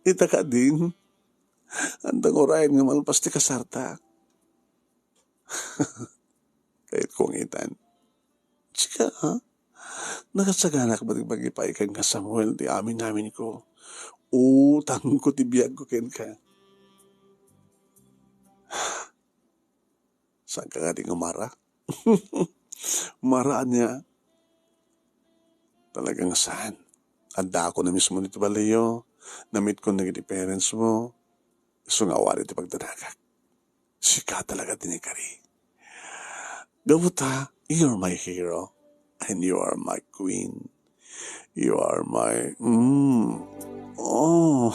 Ita kadin, andang urayan nga malpas ti kasarta. Kayat kong itan. Chika, ha? Nagasaganak met ti mangipaikan nga Samuel ti aminaminko. Utangko ti biagko kenka. Saanka kadi nga mara? Mara ania? Talaga nga saan. Addaakon a mismo ditoy baleyo, namitkon dagiti parents mo, isu nga awan ti pagdanagak. Sika talaga ti naikari. Gapu ta, you're my hero, and you are my queen. You are my, mm, oh,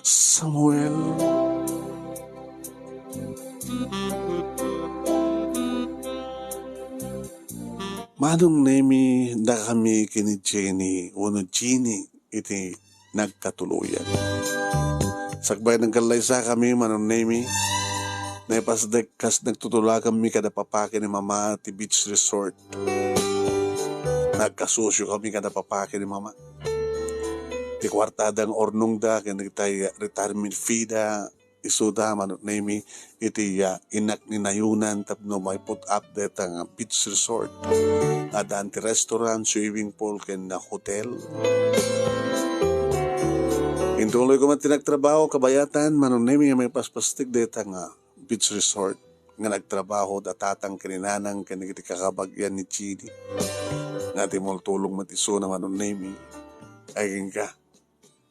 Samuel. Manong Nemi, dakami ken ni Jenny, wenno Jeannie, iti nagkatuloyan. Sakbay nagkallaysakami, Manong Nemi, naipasdek kas nagtutulaganmi kada papa ken ni mama ti beach resort. Nagkasusiokami kada papa ken ni mama. Ti kuartada nga urnongda ken dagiti retirement fee da, isuda, Manong Nemi, iti, ah, innak ni nayunan tapno mai-put up dayta nga beach resort. Addaan ti restaurant, swimming pool, ken, ah, hotel. Intuloy koma ti nagtrabaho kabayatan, Manong Nemi, nga maipaspastik dayta nga beach resort nga nagtrabaho da tatang ken ni nanang ken dagiti kakabag-an ni Jeannie nga tumultulong met isuna, Manong Nemi. Ay, kenka,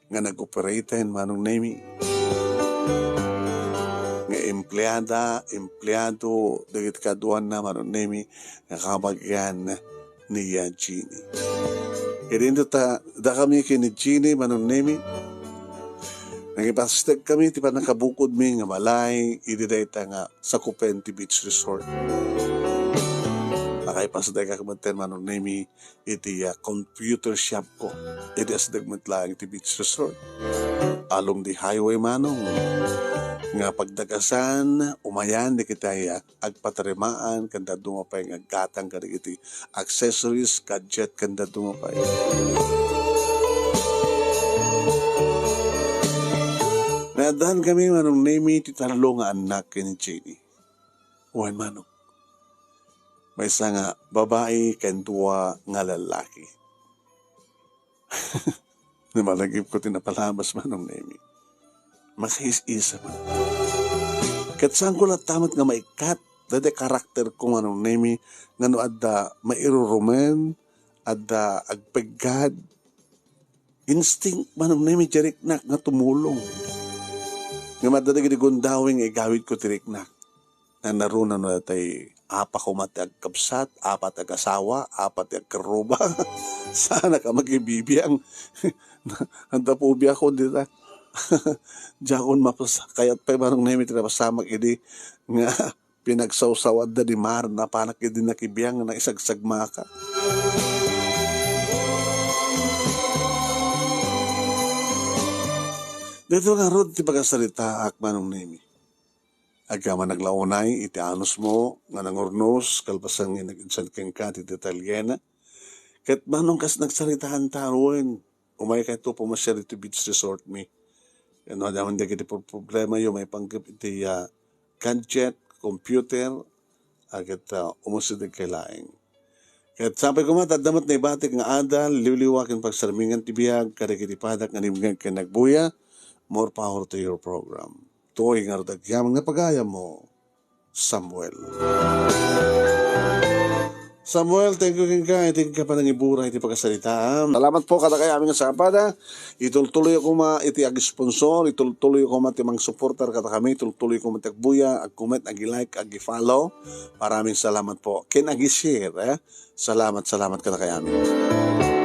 nga nag-operaten, Manong Nemi. Nga empleada, empleado, dagiti kaduanna, Manong Nemi, nga kabag-an ni, ah, Jeannie. Idinto ta, dakami ken ni Jeannie, Manong Nemi. Nangipasdek kami ti pannakabukodmi nga balay, idi dayta nga sakupen ti beach resort. Nakaipasdek ak metten, Manong Nemi, iti, ah, computer shop ko. Iti asdek met laeng ti beach resort. Along the highway, Manong. Nga pagdagasan, umayan dagiti, ah, agpatarimaan, ken dadduma pay nga aggatang kadagiti accessories, gadget, ken dadduma pay. Naaddan kami, Manong Nemi, ti tallo nga annak ken ni Jenny. Wen, Manong. Maysa nga babai ken dua nga lallaki. Namalagipko ti napalabas, Manong Nemi. Makaisisa man. Ket saanko latta met nga maikkat daydi karakterko, Manong Nemi, nga no adda mairurumen, adda agpeggad, instinct, Manong Nemi, ti riknak nga tumulong. Ngem adda dagiti gundaway nga igawidko ti riknak. Nanaruna no datay apa koma ti agkabsat, apat ti agasawa, apat ti agkarruba. Saanak a makibibiang. Adda pobiakon dita. Diakon mapas-, kayat pay, Manong Nemi, ti napasamak idi nga pinagsawsawadda ni Mar, napanak idi nakibiang, naisagsagmaka. Daytoy ngarud ti pagasaritaak, Manong Nemi. Agyamanak la unay iti anusmo nga nangurnos, kalpasan nga nag-insan kenka ti detalyena. Ket Manong, kas nagsaritaanta wen, umaykayto pumasiar iti beach resortmi. Ken no adda man dagiti pro-, problemayo maipanggep iti, ah, gadget, computer, a ket, ah, umussideg kay laeng. Ket sapay koma ta adda met naibatik nga adal, liwliwa ken pagsarmingan ti biag kadagiti padak nga nimngeg ken nagbuya. More power to your program. Toy nga rudagyaman nga pagayammo, Samuel. Samuel, thank you kenka iti kapanangibura iti pakasaritaan. Salamat po kadakayo amin nga sapada. Itultuloy koma iti ag-sponsor, itultuloy koma ti mangsuportar kadakami, itultuloy koma ti agbuya, ag-comment, agi-like, agi-follow. Maraming salamat po. Ken agi-share, eh. Salamat, salamat kadakayo amin.